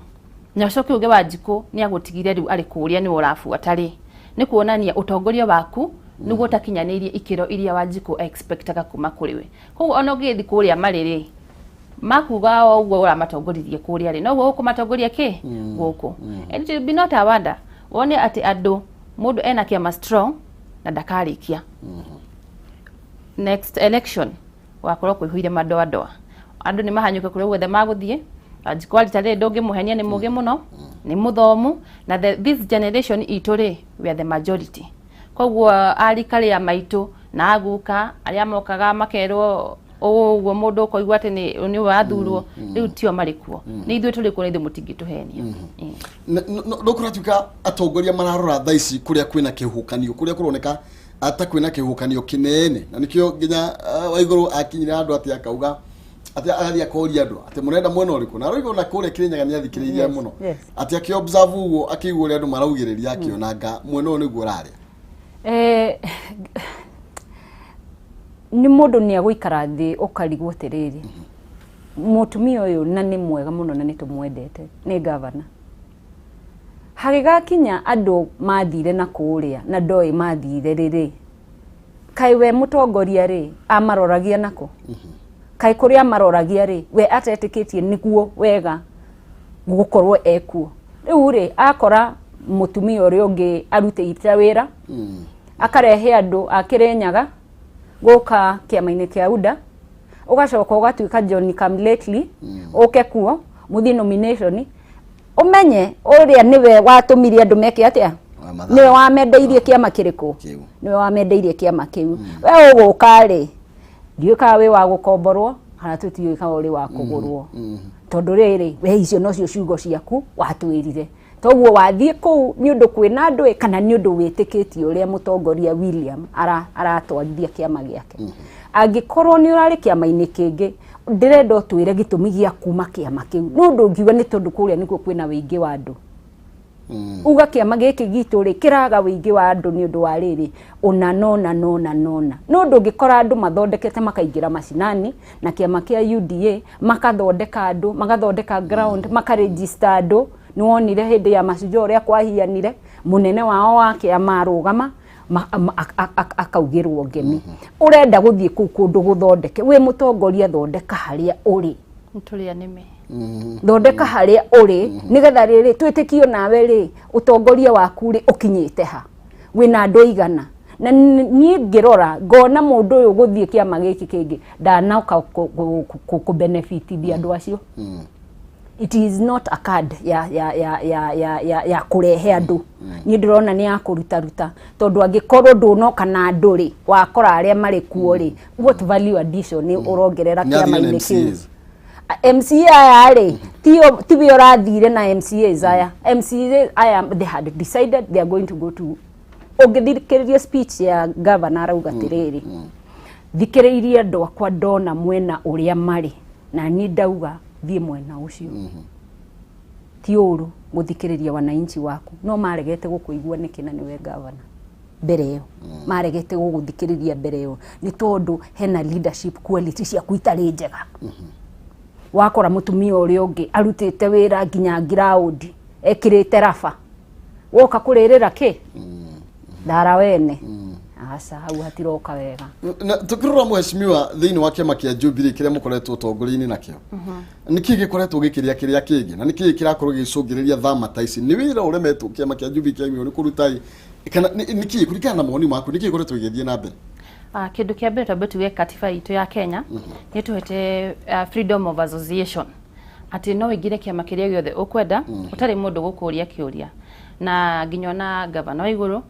na ũcoke uge Wanjikũ nĩ agũtigire, rĩu arĩ kũrĩa nĩwe ũrabuata rĩ, nĩ kuonania ũtongoria waku nĩguo ũtakinyanĩirie ikĩro iria Wanjikũ expectaga kuma kũrĩ we. Koguo ona ũngĩgĩthiĩ kũrĩa marĩ rĩ, makuga o ũguo ũramatongoririe kũrĩa rĩ, noguo ũkũmatongoria kĩ gũkũ. And it will be not a wonder wone atĩ andũ mũndũ ena kĩama strong na ndakarĩkia next election, gwakorwo kũihũire madoadoa, andũ nĩ mahanyũke kũrĩa guothe magũthiĩ. Wanjikũ arita rĩrĩ, ndũngĩmũhenia, nĩ mũgĩ mũno, nĩ mũthomu, na this generation itũ rĩ, we are the majority. Koguo arika rĩa maitũ na aguka arĩa mokaga makerwo Ũguo mũndũ ũkoigua atĩ nĩ wathurwo, rĩu tio marĩ kuo, nĩ ithuĩ tũrĩ kuo na ithuĩ mũtingĩtũhenia. No kũratuĩka atongoria mararora thaa ici kũrĩa kwĩna kĩhuhũkanio, kũrĩa kũroneka ta kwĩna kĩhuhũkanio kĩnene, na nĩkĩo nginya Waigũrũ akinyire handũ atĩ akauga atĩ agathiĩ akoria andũ atĩ mũrenda mwena ũrĩkũ, na aroiga ona kũrĩa Kĩrĩnyaga nĩ athikĩrĩirie mũno, atĩ akĩ observe ũguo, akĩigua ũrĩa andũ maraugĩrĩria, akĩonanga mwena ũyũ nĩguo ũrarĩa. Nĩ mũndũ nĩ agũikara thĩ ũkarigwo atĩrĩrĩ, mũtumia ũyũ na nĩ mwega mũno na nĩ tũmwendete, nĩ gavana, hagĩgakinya andũ mathire na kũrĩa na ndoĩ mathire rĩrĩ, kaĩ we mũtongoria rĩ amaroragia nako, kaĩ kũrĩa maroragia rĩ we atetĩkĩtie nĩguo wega gũkorwo ekuo. Rĩu rĩ akora mũtumia ũrĩa ũngĩ arutĩte wĩra, akarehe andũ a Kĩrĩnyaga gũka kĩama-inĩ kĩa UDA, ũgacoka ũgatuĩka Johnny come lately, ũke kuo mũthiĩ nomination, ũmenye ũrĩa nĩwe watũmire andũ meke atĩa, nĩwe wamendeirie kĩama kĩrĩkũ, nĩwe wamendeirie kĩama kĩu. We ũgũka rĩ, ndiũĩ kana wĩ wa gũkomborwo kana tũtiũĩ kana ũrĩ wa kũgũrwo, tondũ rĩrĩ we icio nocio ciugo ciaku watwĩrire. Toguo wathiĩ kũu nĩ ũndũ kwĩna andũ ĩ, kana nĩ ũndũ wĩtĩkĩtie ũrĩa mũtongoria William aratwarithia kĩama gĩake. Angĩkorwo nĩ ũrarĩ kĩama-inĩ kĩngĩ, ndĩrenda ũtwĩre gĩtũmi gĩa kuma kĩama kĩu. Nĩ ũndũ ũngiuga nĩ tondũ kũrĩa nĩkuo kwĩna wĩingĩ wa andũ, uga kĩama gĩkĩ gitũ rĩ kĩraga wĩingĩ wa andũ nĩ ũndũ wa rĩrĩ ũna nona nona nona. No ũndũ ũngĩkora andũ mathondekete makaingĩra macinani na kĩama kĩa UDA, makathondeka andũ, magathondeka ground, makaregister andũ. Nĩ wonire hĩndĩ ya Mashujaa ũrĩa kwahianire, mũnene wao wa kĩama arũgama akaugĩrwo ngemi. Ũrenda gũthiĩ kũu kũndũ gũthondeke, wĩ mũtongoria thondeka harĩa ũrĩ. Tũrĩa nĩme. Thondeka harĩa ũrĩ nĩgetha rĩrĩ twĩtĩkio nawe rĩ ũtongoria waku rĩ ũkinyĩte ha, wĩna andũ aigana. Na niĩ ngĩrora ngona mũndũ ũyũ gũthiĩ kĩama gĩkĩ kĩngĩ ndanoka kũbenefitithia andũ acio. It is not a card ya kũrehe andũ. Niĩ ndĩrona nĩ ya kũrutaruta, tondũ angĩkorwo ndũnoka na andũ rĩ, wakora arĩa marĩ kuo rĩ, what value addition nĩ ũrongerera Nĩ athire na kĩama-inĩ kĩu? MCAs. MCA aya rĩ, tiwe ũrathire na MCAs aya. MCA aya, they had decided they are going to go to. Ũngĩthikĩrĩria speech ya governor, arauga atĩrĩrĩ, thikĩrĩirie andũ akwa, ndona mwena ũrĩa marĩ na niĩ ndauga thiĩ mwena ũcio. Ti ũru gũthikĩrĩria wananchi waku, no maregete gũkũigua nĩkĩ na nĩwe governor mbere ĩyo? Maregete gũgũthikĩrĩria mbere ĩyo nĩ tondũ hena leadership quality ciaku itarĩ njega. Wakora mũtumia ũrĩa ũngĩ arutĩte wĩra nginya ground, ekĩrĩte raba, woka kũrĩrĩra kĩ thara wene. Aca, hau hatiroka wega. Na tukirora, mheshimiwa, thĩinĩ wa kĩama kĩa Jubilee kĩrĩa mũkoretwo ũtongoria-inĩ nakĩo, nĩkĩ gĩkoretwo gĩkĩrĩa kĩrĩa kĩngĩ, na nĩkĩ kĩrakorwo gĩgĩcũngĩrĩria thama ta ici? Nĩ wĩra ũremetwo kĩama kĩa Jubilee kĩagĩrĩirwo nĩ kũruta ĩ, kana nĩkĩ, kũringana na mawoni maku, nĩkĩ gĩkoretwo gĩgĩthiĩ na mbere? Kĩndũ kĩa mbere, twambe tuge katiba itũ ya Kenya nĩ tũhete freedom of association, atĩ no ũingĩre kĩama kĩrĩa gĩothe ũkwenda ũtarĩ mũndũ gũkũria kĩũria. Na nginya ona gavana wa igũrũ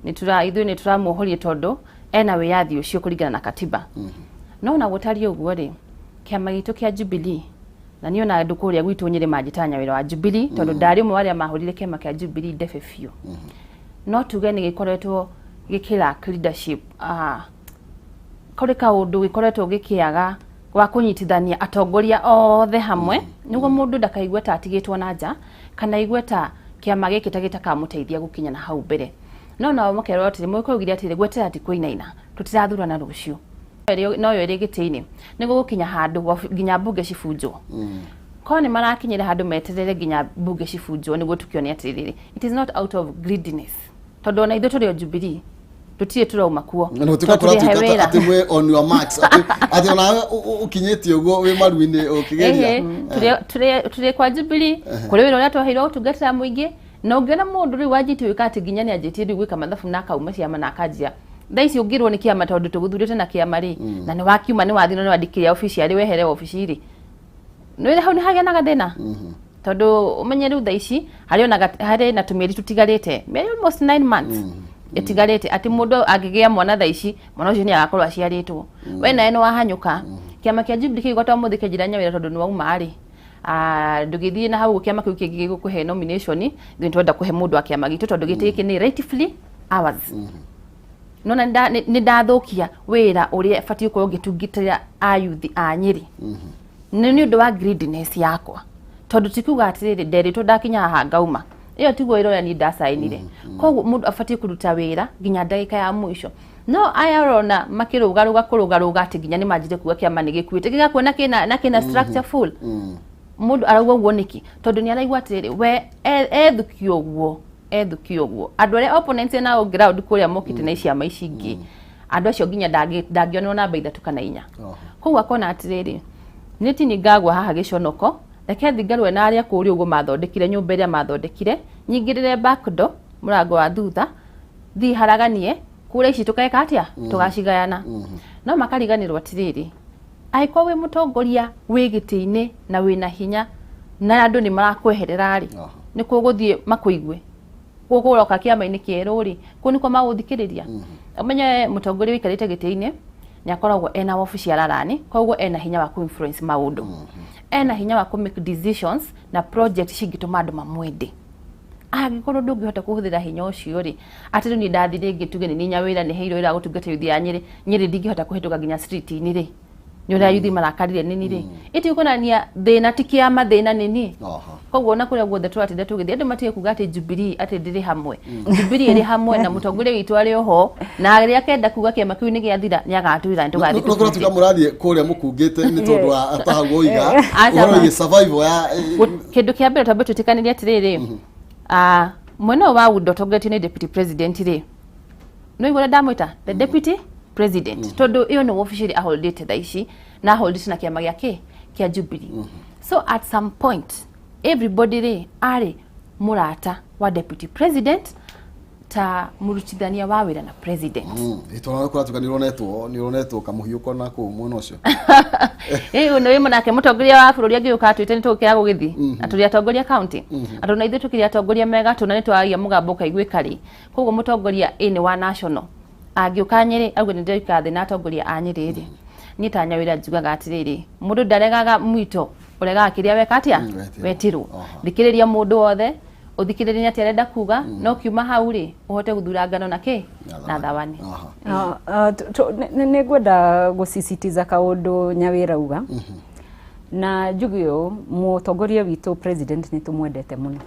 nĩ tura ithuĩ nĩ tũramuohoria tondũ ena wĩyathi ũcio kũringana na katiba. No ona gũtariĩ ũguo rĩ, kĩama gitũ kĩa Jubilee, na niĩ ona andũ kũrĩa gwitũ Nyĩrĩ manjĩtaga nyawĩra wa Jubilee tondũ ndarĩ ũmwe wa arĩa mahũrire kĩama kĩa Jubilee ndebe biũ, no tuge nĩ gĩkoretwo gĩkĩ lack leadership. Kũrĩ kaũndũ gĩkoretwo gĩkĩaga wa kũnyitithania atongoria othe hamwe nĩguo mũndũ ndakaigue ta atigĩtwo na nja kana aigue ta kĩama gĩkĩ ta gĩtakamũteithia gũkinya na hau mbere. No nao makerwo atĩrĩ, mũgĩkũyũ augire atĩrĩ, gweterera ti kũinaina, tũtirathurana rũciũ. Noyo ĩrĩ gĩtĩ-inĩ nĩ gũgũkinya handũ nginya mbunge cibunjwo. Korwo nĩ marakinyĩra handũ meterere nginya mbunge cibunjwo nĩguo tũkĩone atĩrĩrĩ, it is not out of greediness, tondũ ona ithuĩ tũrĩ o Jubilee, tũtirĩ tũrauma kuo. Na gũtuĩka Tondũ tũrĩ he kũratuĩka wĩra. atĩ mwĩ on your marks, atĩ onawe ũkinyĩtie ũguo wĩ maru-inĩ ũkĩgeria. Ĩhĩ, tũrĩ kwa Jubilee, kũrĩ wĩra ũrĩa twaheirwo gũtungatĩra mũingĩ. Na ũngĩona mũndũ rĩu wanjĩtie gwĩka atĩ nginya nĩ anjĩtie rĩu gwĩka mathabu na akauma ciama na akanjia thaa ici ũngĩrwo nĩ kĩama tondũ tũgũthurĩte na kĩama rĩ, na nĩ wakiuma, nĩ wathiĩ na nĩ wandĩkĩria obici arĩ wehere obici rĩ, nĩ hau nĩ hagĩa na gathĩna, tondũ ũmenye rĩu thaa ici harĩ ona harĩ na tũmĩeri tũtigarĩte, mĩeri almost 9 months ĩtigarĩte, atĩ mũndũ angĩgĩa mwana thaa ici, mwana ũcio nĩ agakorwo aciarĩtwo, we nawe nĩ wahanyũka. Kĩama kĩa Jubilee kĩgĩgwata ũmũthĩ kĩanjĩra Nyawĩra tondũ nĩ wauma rĩ, ndũgĩthiĩ na hau kĩama kĩu kĩngĩ gĩgũkũhe nomination, ithuĩ nĩtwenda kũhe mũndũ wa kĩama gitũ tondũ gĩtĩ gĩkĩ nĩ rightfully ours. Nona nĩ ndathũkia wĩra ũrĩa batiĩ gũkorwo ngĩtungatĩra ayuthi a Nyĩrĩ nĩ ũndũ wa greediness yakwa, tondũ ti kuga atĩrĩrĩ nderĩtwo ndakinya haha ngauma, ĩyo tiguo wĩra ũrĩa niĩ ndacainire. Koguo mũndũ abatiĩ kũruta wĩra nginya ndagĩka ya mũico. No aya ũrona makĩrũgarũga kũrũgarũga atĩ nginya nĩ manjire kuga kĩama nĩ gĩkuĩte, gĩgakua na kĩna na kĩna structure full. Mũndũ arauga ũguo nĩkĩ? Tondũ nĩ araigua atĩrĩrĩ we ethukio ũguo, ethukio ũguo andũ arĩa opponents nao ground kũrĩa mokĩte na ciama ici ingĩ, andũ acio nginya ndangĩonwo namba 3 kana 4. Koguo akona atĩrĩrĩ, nĩ tini ngagwa haha gĩconoko, reke thiĩ ngarũe na arĩa kũrĩa ũguo mathondekire nyũmba ĩrĩa mathondekire, nyingĩrĩre back door, mũrango wa thutha, thiĩ haraganie kura ici tũgeka atĩa, tũgacigayana. No makariganĩrwo atĩrĩrĩ, angĩkorwo wĩ mũtongoria wĩ gĩtĩ-inĩ na wĩna hinya na andũ nĩ marakweherera rĩ, nĩ kũgũthiĩ makũigue gũkũroka kĩama-inĩ kĩerũ rĩ, kũu nĩkuo magũthikĩrĩria. Ũmenye mũtongoria ũikarĩte gĩtĩ-inĩ nĩ akoragwo ena wabici ararani, koguo ena hinya wa ku-influence maũndũ, ena hinya wa ku-make decisions na project cingĩtũma andũ mamwende. Angĩkorwo ndũngĩhota kũhũthĩra hinya ũcio rĩ, atĩ rĩu niĩ ndathiĩ rĩngĩ tuge nĩ niĩ Nyawĩra nĩ heirwo wĩra wa gũtungata yuthi ya Nyĩrĩ, Nyĩrĩ ndingĩhota kũhĩtũka nginya street-inĩ rĩ, nĩ ũrĩa yuthi marakarire nĩ niĩ rĩ, ĩtikuonania thĩna ti kĩama, thĩna nĩ niĩ. Koguo ona kũrĩa guothe tũratinda tũgĩthiĩ, andũ matige kuga atĩ Jubilee atĩ ndĩrĩ hamwe. Jubilee ĩrĩ hamwe na mũtongoria witũ arĩ oho, na rĩrĩa akenda kuga kĩama kĩu nĩ gĩathira, nĩ agatwĩra nĩ tũgathiĩ. No kũratuĩka mũrathiĩ kũrĩa mũkungĩte nĩ tondũ wa ta hau woiga ũhoro wĩgiĩ survival ya Kĩndũ kĩa mbere twambe twĩtĩkanĩrie atĩrĩrĩ, mwena ũyũ wa UDA ũtongoretio nĩ deputy president rĩ, no igũrũ ndamwĩta the deputy president, tondũ ĩyo nĩ wabici ĩrĩa aholdĩte thaa ici, na aholdĩte na kĩama gĩa kĩa Jubilee. So at some point everybody rĩ arĩ mũrata wa deputy president ta mũrutithania wa wĩra na president. Tondũ kũratuĩka nĩ ũronetwo kamũhiũko na kũu mwena ũcio. Ĩĩ, nĩ wĩ nake mũtongoria wa bũrũri angĩũka atwĩte nĩ tũgũkĩra gũgĩthiĩ na tũrĩ atongoria county, andũ na ithuĩ tũkĩrĩ atongoria mega tũ na nĩ twaragia mũgambo ũkaiguĩka rĩ. Koguo mũtongoria ĩ nĩ wa national angĩũka Nyĩrĩ auge nĩ ndĩraikara thĩ na atongoria a Nyĩrĩ rĩ, niĩ ta Nyawĩra njugaga atĩrĩrĩ, mũndũ ndaregaga mwito, ũregaga kĩrĩa weka atĩa, wetirwo. Thikĩrĩria mũndũ wothe, ũthikĩrĩrie atĩ arenda kuga, no kiuma hau rĩ ũhote gũthura ngano na kĩ na thawani. Nĩ ngwenda gũsisitiza kaũndũ Nyawĩra uga, na njuge ũũ, mũtongoria witũ president nĩ tũmwendete mũno,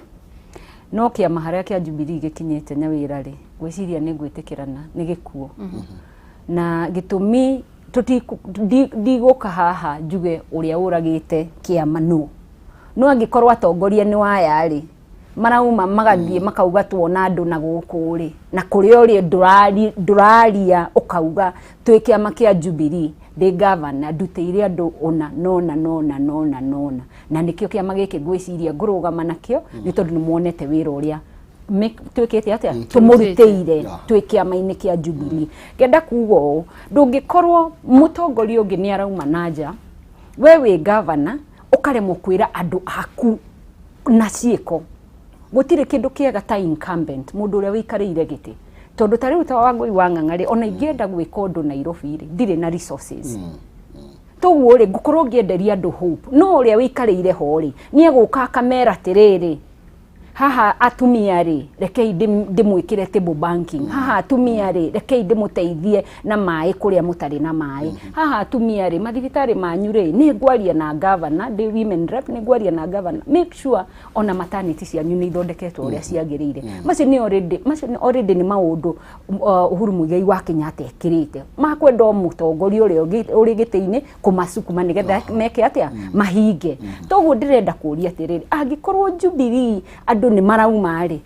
no kĩama harĩa kĩa Jubilee gĩkinyĩte Nyawĩra rĩ, ngwĩciria nĩ ngwĩtĩkĩrana nĩ gĩkuo. Na gĩtũmi ndigũka haha njuge ũrĩa ũragĩte kĩama no no angĩkorwo atongoria nĩ waya rĩ, marauma magathiĩ makauga tuona andũ na gũkũ rĩ, na kũrĩa ũrĩ ndũraria ũkauga twĩ kĩama kĩa Jubilee, ndĩ gavana ndutĩire andũ ũna nona nona nona nona, na nĩkĩo kĩama gĩkĩ ngwĩciria ngũrũgama nakĩo, nĩ tondũ nĩ muonete wĩra ũrĩa twĩkĩte atĩa, tũmũrutĩire twĩ kĩama-inĩ kĩa Jubilee. Ngenda kuga ũũ, ndũngĩkorwo mũtongoria ũngĩ nĩ arauma na nja, we wĩ gavana ũkaremwo kwĩra andũ aku na ciĩko. Gũtirĩ kĩndũ kĩega ta incumbent, mũndũ ũrĩa wĩikarĩire gĩtĩ, tondũ ta rĩu ta Wangũi wa Ng'ang'a rĩ, ona ingĩenda gwĩka ũndũ Nairobi rĩ, ndirĩ na resources, toguo rĩ ngũkorwo ngĩenderia andũ hope, no ũrĩa wĩikarĩire ho rĩ, nĩ egũka akamera atĩrĩrĩ, haha atumia rĩ, rekei ndĩmwĩkĩre table banking, haha atumia rĩ, rekei ndĩmũteithie na maĩ kũrĩa mũtarĩ na maĩ, haha atumia rĩ, mathibitarĩ manyu rĩ, nĩ ngwaria na governor, ndĩ women rep, nĩ ngwaria na governor, make sure ona maternity cianyu nĩ ithondeketwo ũrĩa ciagĩrĩire. Macio nĩ already, macio nĩ already nĩ maũndũ Uhuru Muigai wa Kenyatta ekĩrĩte makwenda o mũtongoria ũrĩa ũrĩ gĩtĩ-inĩ kũmacukuma nĩgetha meke atĩa, mahinge. Toguo ndĩrenda kũria atĩrĩrĩ, angĩkorwo Jubilee andũ nĩ marauma rĩ,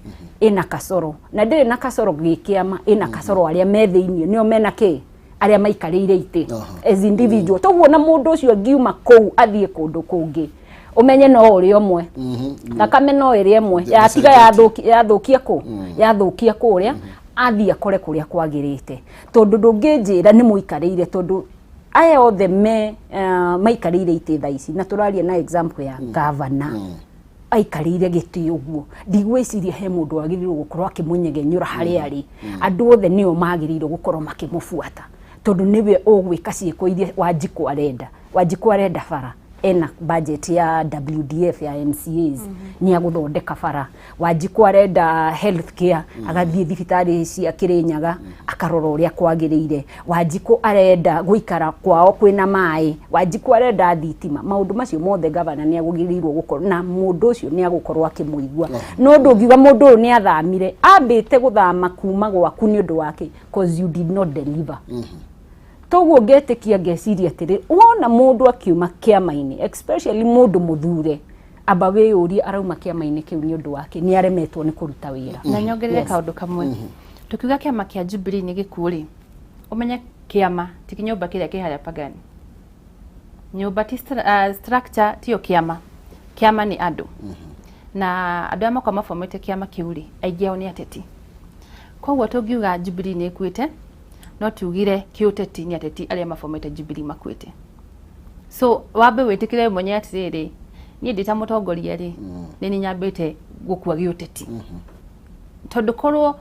ĩna kasoro, na ndĩrĩ na kasoro gĩkĩama, ĩna kasoro arĩa me thĩiniĩ nĩo mena kĩ, arĩa maikarĩire itĩ as individual. Toguo na mũndũ ũcio angiuma kũu athiĩ kũndũ kũngĩ, ũmenye no ũrĩa ũmwe, thakame no ĩrĩa ĩmwe yatiga yathũkia kũ yathũkia kũrĩa athiĩ akore kũrĩa kwagĩrĩte, tondũ ndũngĩnjĩra nĩ mũikarĩire, tondũ aya othe me maikarĩire itĩ thaa ici, na tũraria na example ya governor aikarĩire gĩtĩ ũguo, ndigwĩciria he mũndũ wagĩrĩirwo gũkorwo akĩmũnyegenyũra harĩa arĩ. Andũ othe nĩo magĩrĩirwo gũkorwo makĩmũbuata, tondũ nĩwe ũgwĩka ciĩko iria Wanjikũ arenda. Wanjikũ arenda bara, ena budget ya WDF ya MCAs, nĩ agũthondeka bara. Wanjikũ arenda health care, agathiĩ thibitarĩ cia Kĩrĩnyaga akarora ũrĩa kwagĩrĩire. Wanjikũ arenda gũikara kwao kwĩna maĩ. Wanjikũ arenda thitima. Maũndũ macio mothe gavana nĩ agĩrĩirwo gũkorwo na mũndũ ũcio nĩ agũkorwo akĩmũigua. No ndũngiuga mũndũ ũyũ nĩ athamire, ambĩte gũthama kuma gwaku nĩ ũndũ wake, cause you did not deliver. Toguo ngetĩkia, ngeciria atĩrĩ, wona mũndũ akiuma kĩama-inĩ, especially mũndũ mũthure, amba wĩyũrie arauma kĩama-inĩ kĩu nĩ ũndũ wake, nĩ aremetwo nĩ kũruta wĩra. Na nyongerere kaũndũ kamwe. Tukiuga kĩama kĩa Jubilee nĩ gĩkuũ rĩ, ũmenye kĩama ti kĩnyũmba kĩrĩa kĩ harĩa Pagani. Nyũmba ti structure tiyo kĩama. Kĩama nĩ andũ, na andũ arĩa makoragwo mabomete kĩama kĩu rĩ, aingĩ ao nĩ ateti. Koguo tũngiuga Jubilee nĩ ĩkuĩte, no tugire kĩũteti nĩ ateti arĩa mabomete Jubilee makuĩte. So wambe wĩtĩkĩre mwenye atĩrĩrĩ, niĩ ndĩ ta mũtongoria rĩ, nĩ nĩ nyambĩte gũkua gĩũteti, tondũ korwo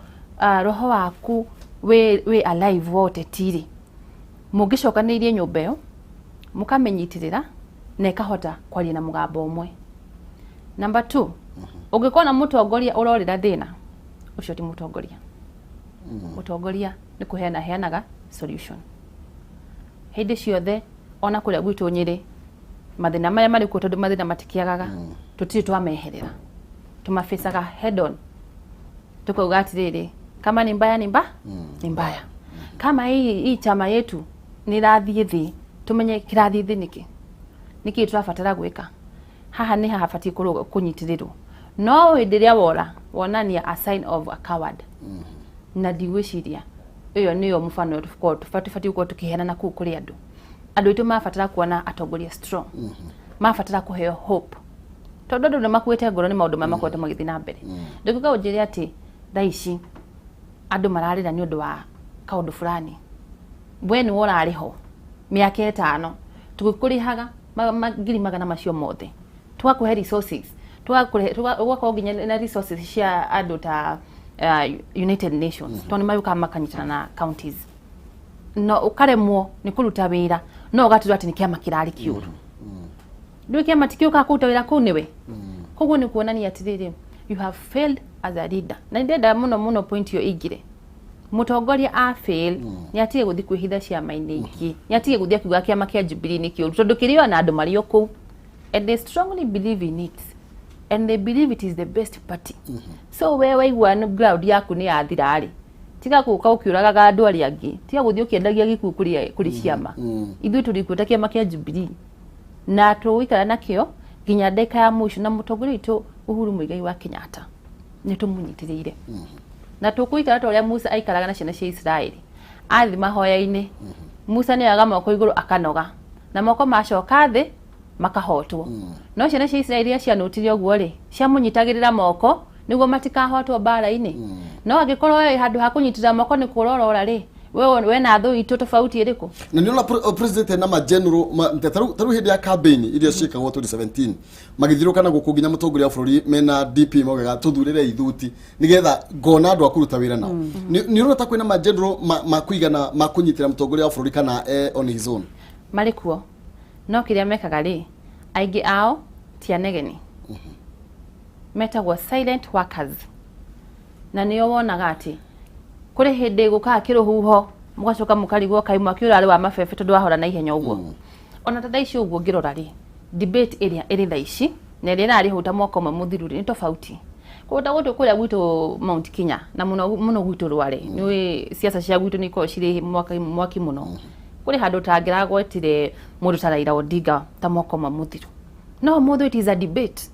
roho waku wĩ alive wa ũteti rĩ, mũngĩcokanĩrĩrie nyũmba ĩyo mũkamĩnyitĩrĩra na ĩkahota kwaria na mũgambo ũmwe. Number two, ũngĩkorwo na mũtongoria ũrorĩra thĩna ũcio, ti mũtongoria. Mũtongoria nĩ kũheana heanaga solution hĩndĩ ciothe. Ona kũrĩa gwitũ Nyĩrĩ, mathĩna marĩa marĩ kuo, tondũ mathĩna matikĩagaga, tũtirĩ twameherera, tũmafacaga head on, tukauga atĩrĩrĩ, kama ni mbaya ni mbaya, kama hii chama yetu nĩ ĩrathiĩ thĩ, tumenye kĩrathiĩ thĩ nĩkĩ, nĩkĩ tũrabatara gwĩka haha, nĩ haha batiĩ kũnyitĩrĩrwo. No hĩndĩ ĩrĩa wora, wonania a sign of a coward, na ndigwĩciria ĩyo nĩyo mũbano tũbatiĩ gũkorwo tũkĩheana na kũu kũrĩ andũ. Andũ aitũ marabatara kuona atongoria strong, marabatara kũheo hope, tondũ andũ nĩ makuĩte ngoro nĩ maũndũ marĩa makoretwo magĩthiĩ na mbere. Ndũngĩũka ũnjĩre atĩ thaa ici andũ mararĩra nĩ ũndũ wa kaũndũ fulani, we nĩwe ũrarĩ ho mĩaka 5 tũgĩkũrĩhaga 100,000 macio mothe, tũgakũhe resources, tũgakorwo nginya na resources cia andũ ta United Nations, tondũ nĩ magĩũkaga makanyitana na counties, no ũkaremwo nĩ kũruta wĩra, no ũgatirwo atĩ nĩ kĩama kĩrarĩ kĩũru. Ndũĩ kĩama tikĩũkaga kũruta wĩra kũu nĩwe. Koguo nĩ kuonania atĩrĩrĩ, you have failed as a leader. Na ndĩrenda mũno mũno point ĩyo ĩingĩre. Mũtongoria a fail, nĩ atige gũthiĩ kwĩhitha ciama-inĩ ingĩ, nĩ atige gũthiĩ akiuga kĩama kĩa Jubilee nĩ kĩũru, tondũ kĩrĩ ona andũ marĩ o kũu and they strongly believe in it and they believe it is the best party. So we waigua nĩ ground yaku nĩ yathira rĩ, tiga gũka ũkĩũragaga andũ arĩa angĩ, tiga gũthiĩ ũkĩendagia gĩkuũ kũrĩ ciama. Ithuĩ tũrĩ kuo ta kĩama kĩa Jubilee na tũgũikara nakĩo nginya ndagĩka ya mũico, na mũtongoria witũ Uhuru Muigai wa Kenyatta nĩ tũmũnyitĩrĩire na tũkũikara ta ũrĩa Musa aikaraga na ciana cia Isiraeli. Athi mahoya-inĩ, Musa nĩ oyaga moko igũrũ akanoga, na moko macoka thĩ makahotwo. No ciana cia Isiraeli iria cianũtire ũguo rĩ, ciamũnyitagĩrĩra moko nĩguo matikahotwo mbara-inĩ. No angĩkorwo we handũ ha kũnyitĩrĩra moko nĩ kũrorora rĩ, we na thũ itũ tofauti ĩrĩkũ? Na nĩ ũrona president na ma general tarĩu hĩndĩ ya campaign iria ciĩkagwo 2017, magĩthiũrũka na gũkũ nginya mũtongoria wa bũrũri mena DP, maugaga tũthurĩre ithuti nĩgetha ngona andũ a kũruta wĩra nao. Nĩ ũrona ta kwĩna ma general ma kũigana ma kũnyitĩra mũtongoria wa bũrũri kana on his own? Marĩ kuo, no kĩrĩa mekaga rĩ, aingĩ ao ti anegeni, metagwo silent workers, na nĩo wonaga atĩ kũrĩ hĩndĩ gũkaga kĩrũhuho, mũgacoka mũkarigwo kaĩ mwaki ũrarĩ wa mabebe, tondũ wahora na ihenya ũguo. Ona ta thaa ici ũguo ngĩrora rĩ, debate ĩrĩa ĩrĩ thaa ici na ĩrĩa ĩrarĩ hau ta mwaka ũmwe mũthiru rĩ, nĩ tofauti. Koguo ta gũtũ kũrĩa gwitũ Mount Kenya na mũno mũno gwitũ Rware, nĩũĩ siasa cia gwitũ nĩ ikoragwo cirĩ mwaki mwaki mũno. Kũrĩ handũ tangĩragwetire mũndũ ta Raila Odinga ta mwaka ũmwe mũthiru, no ũmũthĩ it is a debate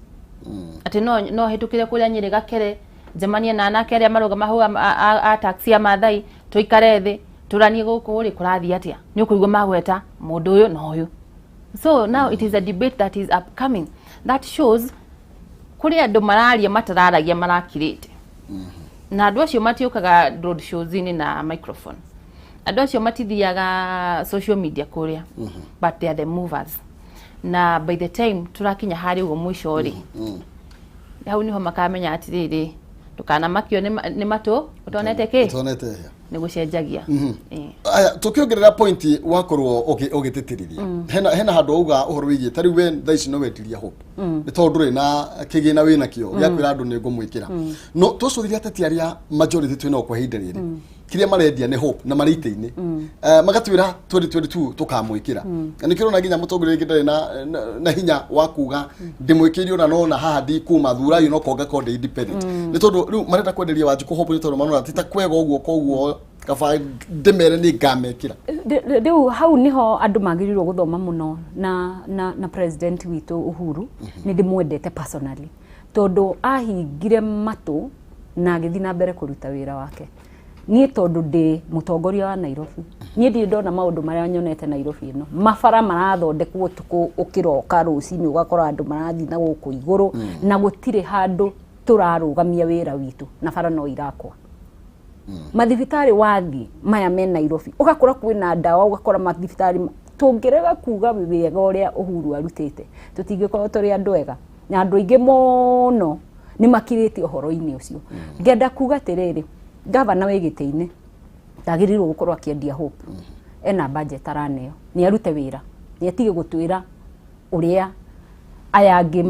atĩ no hĩtũkĩre kũrĩa Nyĩrĩ Gakere, njemanie na anake arĩa marũgama hau a taxi ya Maathai, tũikare thĩ tũranie gũkũ rĩ kũrathiĩ atĩa, nĩ ũkũigua magweta mũndũ ũyũ na ũyũ. So now it is a debate that is upcoming that shows kũrĩ andũ mararia matararagia, marakirĩte, na andũ acio matiũkaga road shows-inĩ na microphone, andũ acio matithiaga social media kũrĩa, but they are the movers. Na by the time tũrakinya harĩa ũguo mũico rĩ, hau niho makamenya atĩrĩrĩ, ndũkanamakio nĩ matũ ũtonete kĩ. Ũtonete. Nĩ gũcenjagia. Ĩĩ. Aya, tukiongerera point wakorwo ũgĩtĩtĩrithia, hena handũ wauga ũhoro wĩgiĩ ta rĩu we thaa ici no wendirie Hope nĩ tondũ ndũrĩ na kĩgĩna wĩna kĩo gĩa kwĩra andũ nĩ ngũmwĩkĩra, no tũcũthĩria ateti arĩa majority twĩnao kwa ihinda rĩrĩ, kĩrĩa marendia nĩ Hope na marĩ itĩ-inĩ. Magatwĩra 2022 tũkamwĩkĩra, na nĩkĩo ũrona nginya mũtongoria rĩngĩ ndarĩ na hinya wa kuga ndĩmwĩkĩire, ona nona haha ndikuma thurayo no konga ko ndĩ independent, nĩ tondũ rĩu marenda kwenderia Wanjikũ Hope, nĩ tondũ marona ti ta kwega ũguo, koguo kaba ndĩmere nĩ ngamekĩra. Rĩu hau niho andũ magĩrĩirwo gũthoma mũno na president witũ Uhuru. Nĩ ndĩmwendete personally tondũ ahingire matũ na agĩthiĩ na mbere kũruta wĩra wake. Niĩ tondũ ndĩ mũtongoria wa Nairobi, niĩ ndirĩ ndona maũndũ marĩa nyonete Nairobi ĩno. Mabara marathondekwo ũtukũ, ũkĩroka rũcinĩ ũgakora andũ marathiĩ na gũkũ igũrũ, na gũtirĩ handũ tũrarũgamia wĩra witũ, na bara no irakwa. Mathibitarĩ wathiĩ maya me Nairobi ũgakora kwĩna ndawa, ũgakora mathibitarĩ tũngĩrega kuga wega ũrĩa Uhuru arutĩte, tũtingĩkorwo tũrĩ andũ ega, na andũ aingĩ mũno nĩ makirĩte ũhoro-inĩ ũcio. Ngenda kuga atĩrĩrĩ, gavana wĩ gĩtĩ-inĩ ndagĩrĩirwo gũkorwo akĩendia Hope. Ena budget araneo, nĩ arute wĩra, nĩ atige gũtwĩra ũrĩa aya angĩ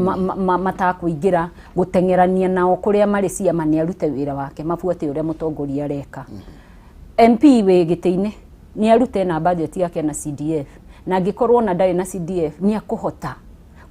matakũingĩra gũteng'erania nao kũrĩa marĩ ciama. Nĩ arute wĩra wake, mabuate ũrĩa mũtongoria areka. MP wĩ gĩtĩ-inĩ nĩ arute na budget yake na CDF, na angĩkorwo ona ndarĩ na CDF, nĩ akũhota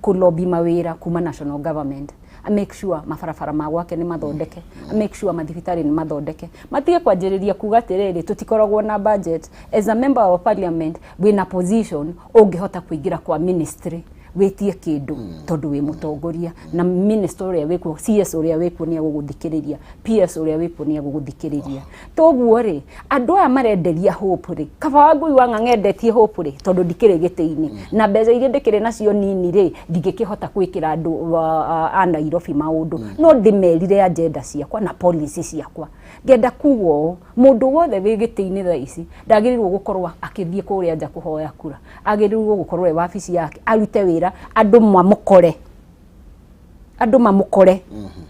kũlobby mawĩra kuma national government, a make sure mabarabara ma gwake nĩ mathondeke, a make sure mathibitarĩ nĩ mathondeke. Matige kwanjĩrĩria kuga atĩrĩrĩ, tũtikoragwo na budget. As a member of parliament, wĩna position ũngĩhota kũingĩra kwa ministry wĩtie kĩndũ, tondũ wĩ mũtongoria, na minister ũrĩa wĩkuo, CS ũrĩa wĩkuo nĩ agũgũthikĩrĩria, PS ũrĩa wĩkuo nĩ agũgũthikĩrĩria. Toguo rĩ, andũ aya marenderia Hope rĩ, kaba Wangũi wa Ng'ang'a endetie Hope rĩ, tondũ ndikĩrĩ gĩtĩ-inĩ na mbeca iria ndĩkĩrĩ nacio nini rĩ, ndingĩkĩhota gwĩkĩra andũ a Nairobi maũndũ, no ndĩmerire agenda ciakwa na policy ciakwa. Ngenda kuga ũũ, mũndũ wothe wĩ gĩtĩ-inĩ thaa ici ndagĩrĩirwo gũkorwo akĩthiĩ kũrĩa nja kũhoya kura. Agĩrĩirwo gũkorwo e wabici yake, arute wĩra, andũ mamũkore, andũ mamũkore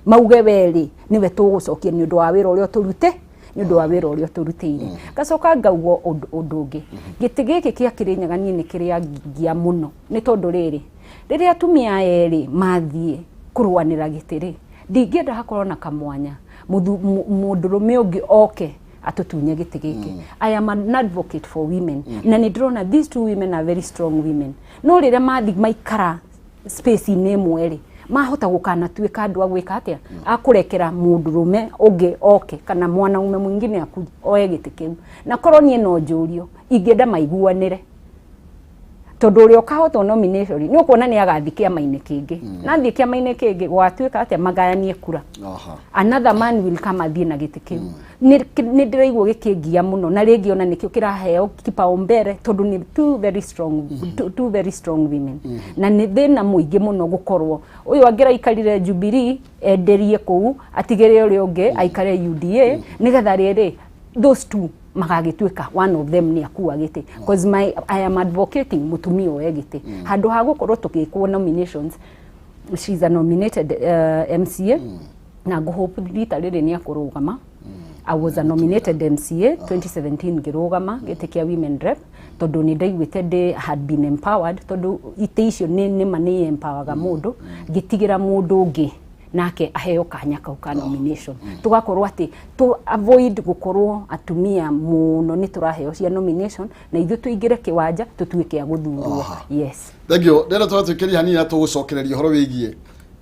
mauge we rĩ nĩwe tũgũcokia nĩ ũndũ wa wĩra ũrĩa ũtũrute, nĩ ũndũ wa wĩra ũrĩa ũtũrutĩire. Ngacoka ngauga ũndũ ũngĩ, gĩtĩ gĩkĩ kĩa Kĩrĩnyaga niĩ nĩ kĩrĩa ngia mũno, nĩ tondũ rĩrĩ, rĩrĩa atumia aya erĩ mathiĩ kũrũanĩra gĩtĩ rĩ, ndingĩenda hakorwo na kamwanya mũndũrũme ũngĩ oke atũtunye gĩtĩ gĩkĩ. I am an advocate for women, na nĩ ndĩrona these two women are very strong women, no rĩrĩa mathi maikara space-inĩ ĩmwe rĩ, mahota gũkanatuĩka andũ a gwĩka atĩa, akũrekera mũndũrũme ũngĩ oke kana mwanaume mwingine aku oe gĩtĩ kĩu. Na korwo niĩ no njũrio, ingĩenda maiguanĩre, tondũ ũrĩa ũkahotwo nomination nĩ ũkuona nĩ agathiĩ kĩama-inĩ kĩngĩ, na athiĩ kĩama-inĩ kĩngĩ gwatuĩka atĩa, magayanie kura. Another man will come athiĩ na gĩtĩ kĩu. Nĩ ndĩraigua gĩkĩngia mũno, na rĩngĩ ona nĩkĩo kĩraheo kipaumbele, tondũ nĩ two very strong women, na nĩ thĩna mũingĩ mũno gũkorwo ũyũ angĩraikarire Jubilee enderie kũu, atigĩre ũrĩa ũngĩ aikare UDA, nĩgetha rĩrĩ those two magagĩtuĩka one of them nĩ akua gĩtĩ, cause I am advocating mũtumia oe gĩtĩ handũ ha gũkorwo tũgĩkwo nominations. She's a nominated MCA, na ngũhope rita rĩrĩ nĩ akũrũgama. I was a nominated MCA 2017, ngĩrũgama gĩtĩ kĩa women rep, tondũ nĩ ndaiguĩte ndĩ had been empowered, tondũ itĩ icio nĩ nĩma nĩ empowerga mũndũ. Ngĩtigĩra mũndũ ũngĩ nake aheo kanya kau ka nomination, tugakorwo atĩ tu avoid gũkorwo atumia mũno nĩ tũraheo cia nomination, na ithuĩ tũingĩre kĩwanja tũtuĩke a gũthurwo. Yes. Thank you. Ndĩrenda tũratwĩkĩria hanini na tũgũcokereria ũhoro wĩgiĩ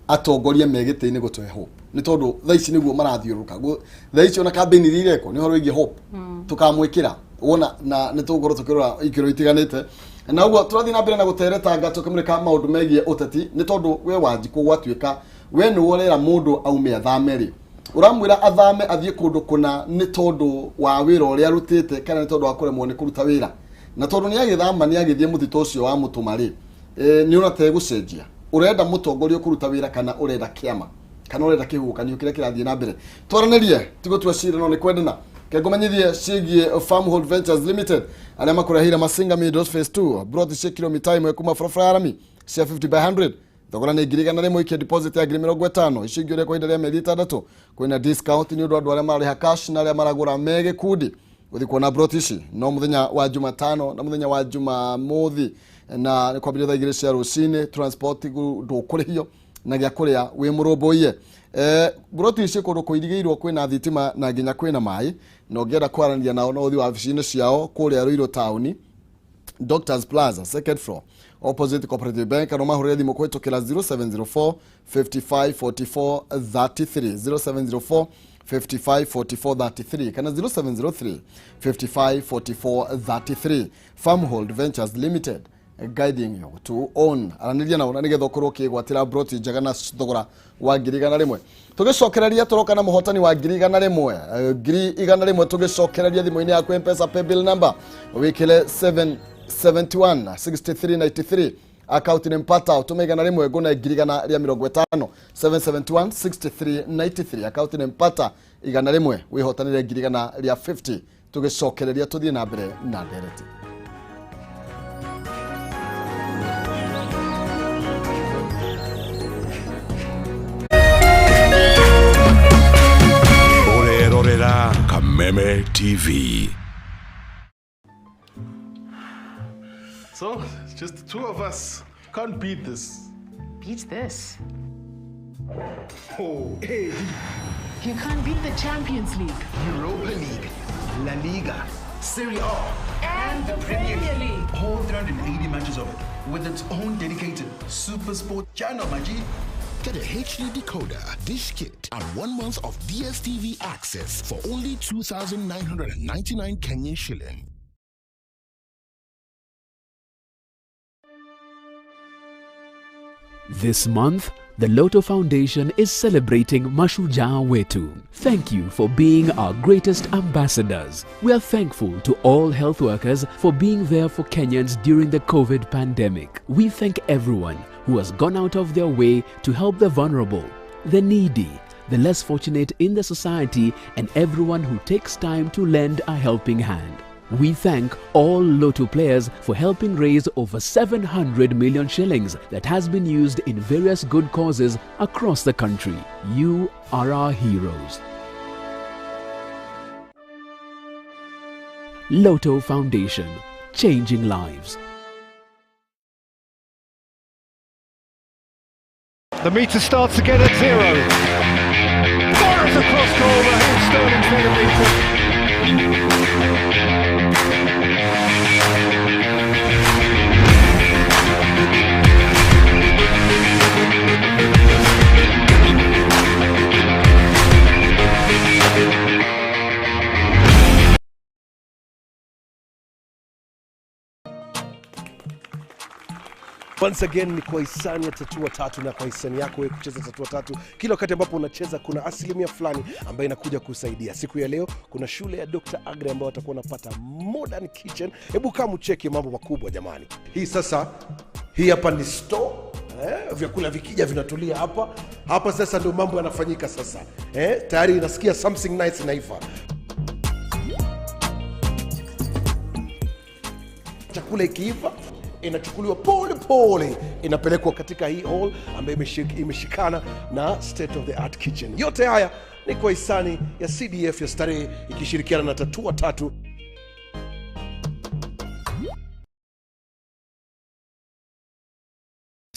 atongoria me gĩtĩ-inĩ gũtũhe Hope, nĩ tondũ thaa ici nĩguo marathiũrũrũka. Thaa ici ona campaign iria irekwo nĩ ũhoro wĩgiĩ Hope, tũkamwĩkĩra wona, na nĩ tũgũkorwo tũkĩrora ikĩro itiganĩte, na ũguo tũrathiĩ na mbere na gũteretanga tũkĩmũrĩka maũndũ megiĩ ũteti, nĩ tondũ we Wanjikũ gwatuĩka we nĩwe ũrera mũndũ aume athame rĩ, ũramwĩra athame athiĩ kũndũ kũna nĩ tondũ wa wĩra ũrĩa arutĩte, kana nĩ tondũ wa kũremwo nĩ kũruta wĩra? Na tondũ nĩ agĩthama, nĩ agĩthiĩ mũtitũ ũcio wa mũtũma rĩ, nĩ ũrona ta egũcenjia? Ũrenda mũtongoria ũkũruta wĩra, kana ũrenda kĩama, kana ũrenda kĩhuhũkanio kĩrĩa kĩrathiĩ na mbere? Twaranĩrie, tigũtua cira no nĩ kwendana. Kengũmenyithie ciĩgiĩ Farmhold Ventures Limited, arĩa makũreheire Masinga Meadows Phase 2, broti cia kilomita 1 kuma barabara ya rami, cia 50 by 100. Thogora nĩ 100,000, ikia deposit ya 50,000, icio ingĩ ũrĩa kwa ihinda rĩa mĩeri 6. Kwĩna discount nĩ ũndũ wa andũ arĩa mararĩha cash na arĩa maragũra me gĩkundi. Guthi kuona broti ici no muthenya wa Jumatano na muthenya wa Jumamothi na kwambĩrĩria thaa 2 cia rũcinĩ, transport ndũkũrĩhio na gĩa kũrĩa wĩ mũrũmbũiye. Broti ici kũndũ kũirigĩirwo kwĩna thitima na nginya kwĩna maĩ, na ũngĩenda kwaranĩria nao no ũthiĩ wabici-inĩ ciao kũrĩa Ruiru taũni, Doctors Plaza, second floor, opposite Cooperative Bank, kana mahũrĩre thimũ kũhĩtũkĩra 0704 55 44 33, 0704 55 44 33 kana 0703 55 44 33. Farmhold Ventures Limited, guiding you to own. Aranĩria nao na nĩgetha ũkorwo ũkĩgwatĩra broti njega na thogora wa 100,000. Tũgĩcokereria tũroka na mũhotani wa 100,000, 100,000 tũgĩcokereria thimũ-inĩ yaku M-Pesa paybill number wĩkĩre 771 6393, akaunti nĩ Mpata, ũtũme 100 ngũne 150,000, 771 6393, akaunti nĩ Mpata, 100 wĩhotanĩre 150,000. Tũgĩcokereria tũthiĩ na mbere na ndereti. Orerorera Kameme TV. So, it's just the two of us. Can't beat this. Beat this? Oh, hey. You can't beat the Champions League, Europa League, La Liga, Serie A, and the Premier League. All 380 matches of it, with its own dedicated Super Sport channel, my G. Get a HD decoder, dish kit, and 1 month of DSTV access for only 2,999 Kenyan shilling. This month, the Lotto Foundation is celebrating Mashujaa Wetu. Thank you for being our greatest ambassadors. We are thankful to all health workers for being there for Kenyans during the COVID pandemic. We thank everyone who has gone out of their way to help the vulnerable, the needy, the less fortunate in the society, and everyone who takes time to lend a helping hand. We thank all Lotto players for helping raise over 700 million shillings that has been used in various good causes across the country. You are our heroes. Lotto Foundation, changing lives. The meter starts again at 0. Fires across goal, Raheem Sterling's header beaten. Once again ni kwa hisani ya Tatua Tatu, na kwa hisani yako wewe kucheza Tatua Tatu. Kila wakati ambapo unacheza kuna asilimia fulani ambayo inakuja kusaidia. Siku ya leo kuna shule ya Dr. Agre ambao watakuwa wanapata modern kitchen. Hebu kama ucheke mambo makubwa jamani. Hii sasa, hii hapa ni store. Vyakula vikija vinatulia hapa. Hapa sasa ndio mambo yanafanyika sasa. Tayari nasikia something nice inaiva. Chakula ikiiva inachukuliwa pole pole, inapelekwa katika hii hall ambayo imeshikana na state of the art kitchen. Yote haya ni kwa hisani ya CDF ya Starehe ikishirikiana na Tatua Tatu.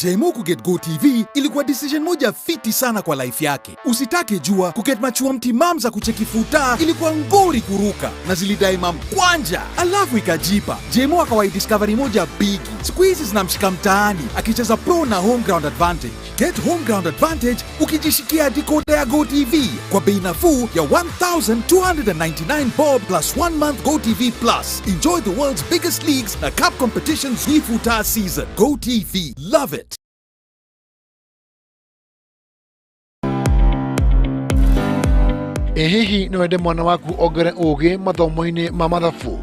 Jmo kuget Go TV ilikuwa decision moja fiti sana kwa life yake. Usitake jua kuget machua mtimam za kucheki futa ilikuwa ngori kuruka na zilidai mam kwanja. Alafu ikajipa. Jmo akawai discovery moja bigi. Siku hizi zinamshika mtaani akicheza pro na home ground advantage. Get home ground advantage ukijishikia decoder ya Go TV kwa bei nafuu ya 1299 bob plus 1 month Go TV Plus. Enjoy the world's biggest leagues na cup competitions hii futa season. Go TV. Love it. Ĩ hihi no wende mwana waku ongere ũgĩ mathomo-inĩ ma mathabu?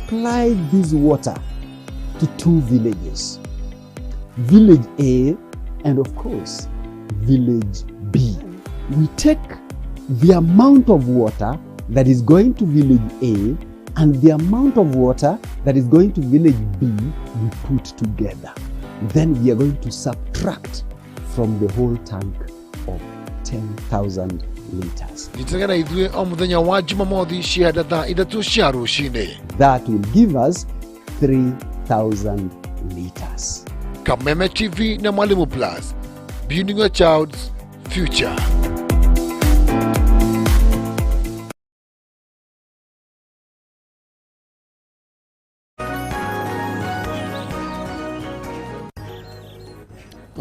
Apply this water to two villages, Village A and of course Village B. We take the amount of water that is going to Village A and the amount of water that is going to Village B, we put together. Then we are going to subtract from the whole tank of 10,000 liters. Nyitanĩra na ithuĩ o mũthenya wa Jumamothi cianda thaa 3 cia rũcinĩ. That will give us 3,000 liters. Kameme TV na Mwalimu Plus, building your child's future.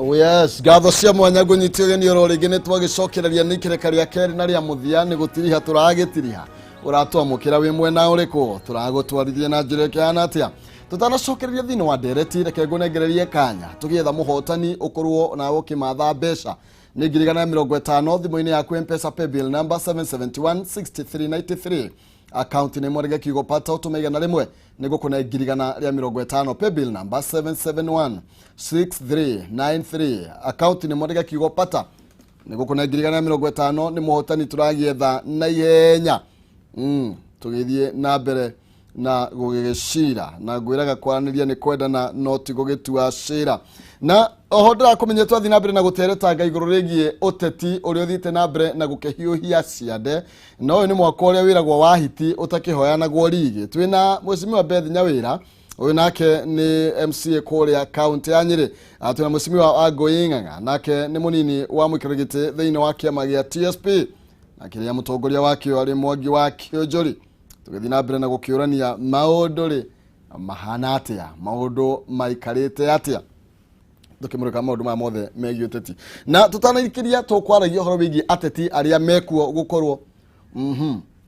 Oh yes, ngatho cia mwanya ngũnyite ũgeni oro rĩngĩ nĩ twagĩcokereria nĩ ikereka rĩa kerĩ na rĩa mũthia nĩ gũtiriha tũragĩtiriha ũratwamũkĩra wĩ mwena ũrĩkũ tũragũtwarithia na njĩra ĩkĩhana atĩa tũtanacokereria thĩinĩ wa ndereti reke ngũnengererie kanya tũgĩetha mũhotani ũkorwo nawe ũkĩmatha mbeca nĩ 1,050 thimũ-inĩ yaku M-Pesa paybill number 771 6393 akaunti nĩ mwarĩge kiugo pata ũtũme 100 nĩ ngũkũne 1,050 paybill number 771 6393 akaunti nĩ mwarĩge kiugo pata nĩ ngũkũne 1,050 nĩ mũhotani tũragĩetha na ihenya tũgĩthiĩ na mbere na gũgĩgĩcira na ngwĩraga kwaranĩria nĩ kwendana no ti gũgĩtua cira na oho ndĩrakũmenya twathiĩ na mbere na gũteretanga igũrũ rĩgiĩ ũteti ũrĩa ũthiĩte na mbere na gũkĩhiũhia ciande na ũyũ nĩ mwaka ũrĩa wĩragwo wa hiti ũtakĩhoyanagwo rigi twĩna Mheshimiwa Beth Nyawĩra ũyũ nake nĩ MCA kũrĩa kaunti ya Nyĩrĩ. Twĩna Mheshimiwa Wangũi Ng'ang'a nake nĩ mũnini wa mũikarĩri gĩtĩ thĩinĩ wa kĩama gĩa TSP na kĩrĩa mũtongoria wakĩo arĩ Mwangi wa Kĩũnjũri tũgĩthiĩ na mbere na gũkĩũrania maũndũ rĩ mahana atĩa maũndũ maikarĩte atĩa tũkĩmũrĩka maũndũ maya mothe megiĩ ũteti na tũtanaikĩria tũkwaragia ũhoro wĩgiĩ ateti arĩa mekuo gũkorwo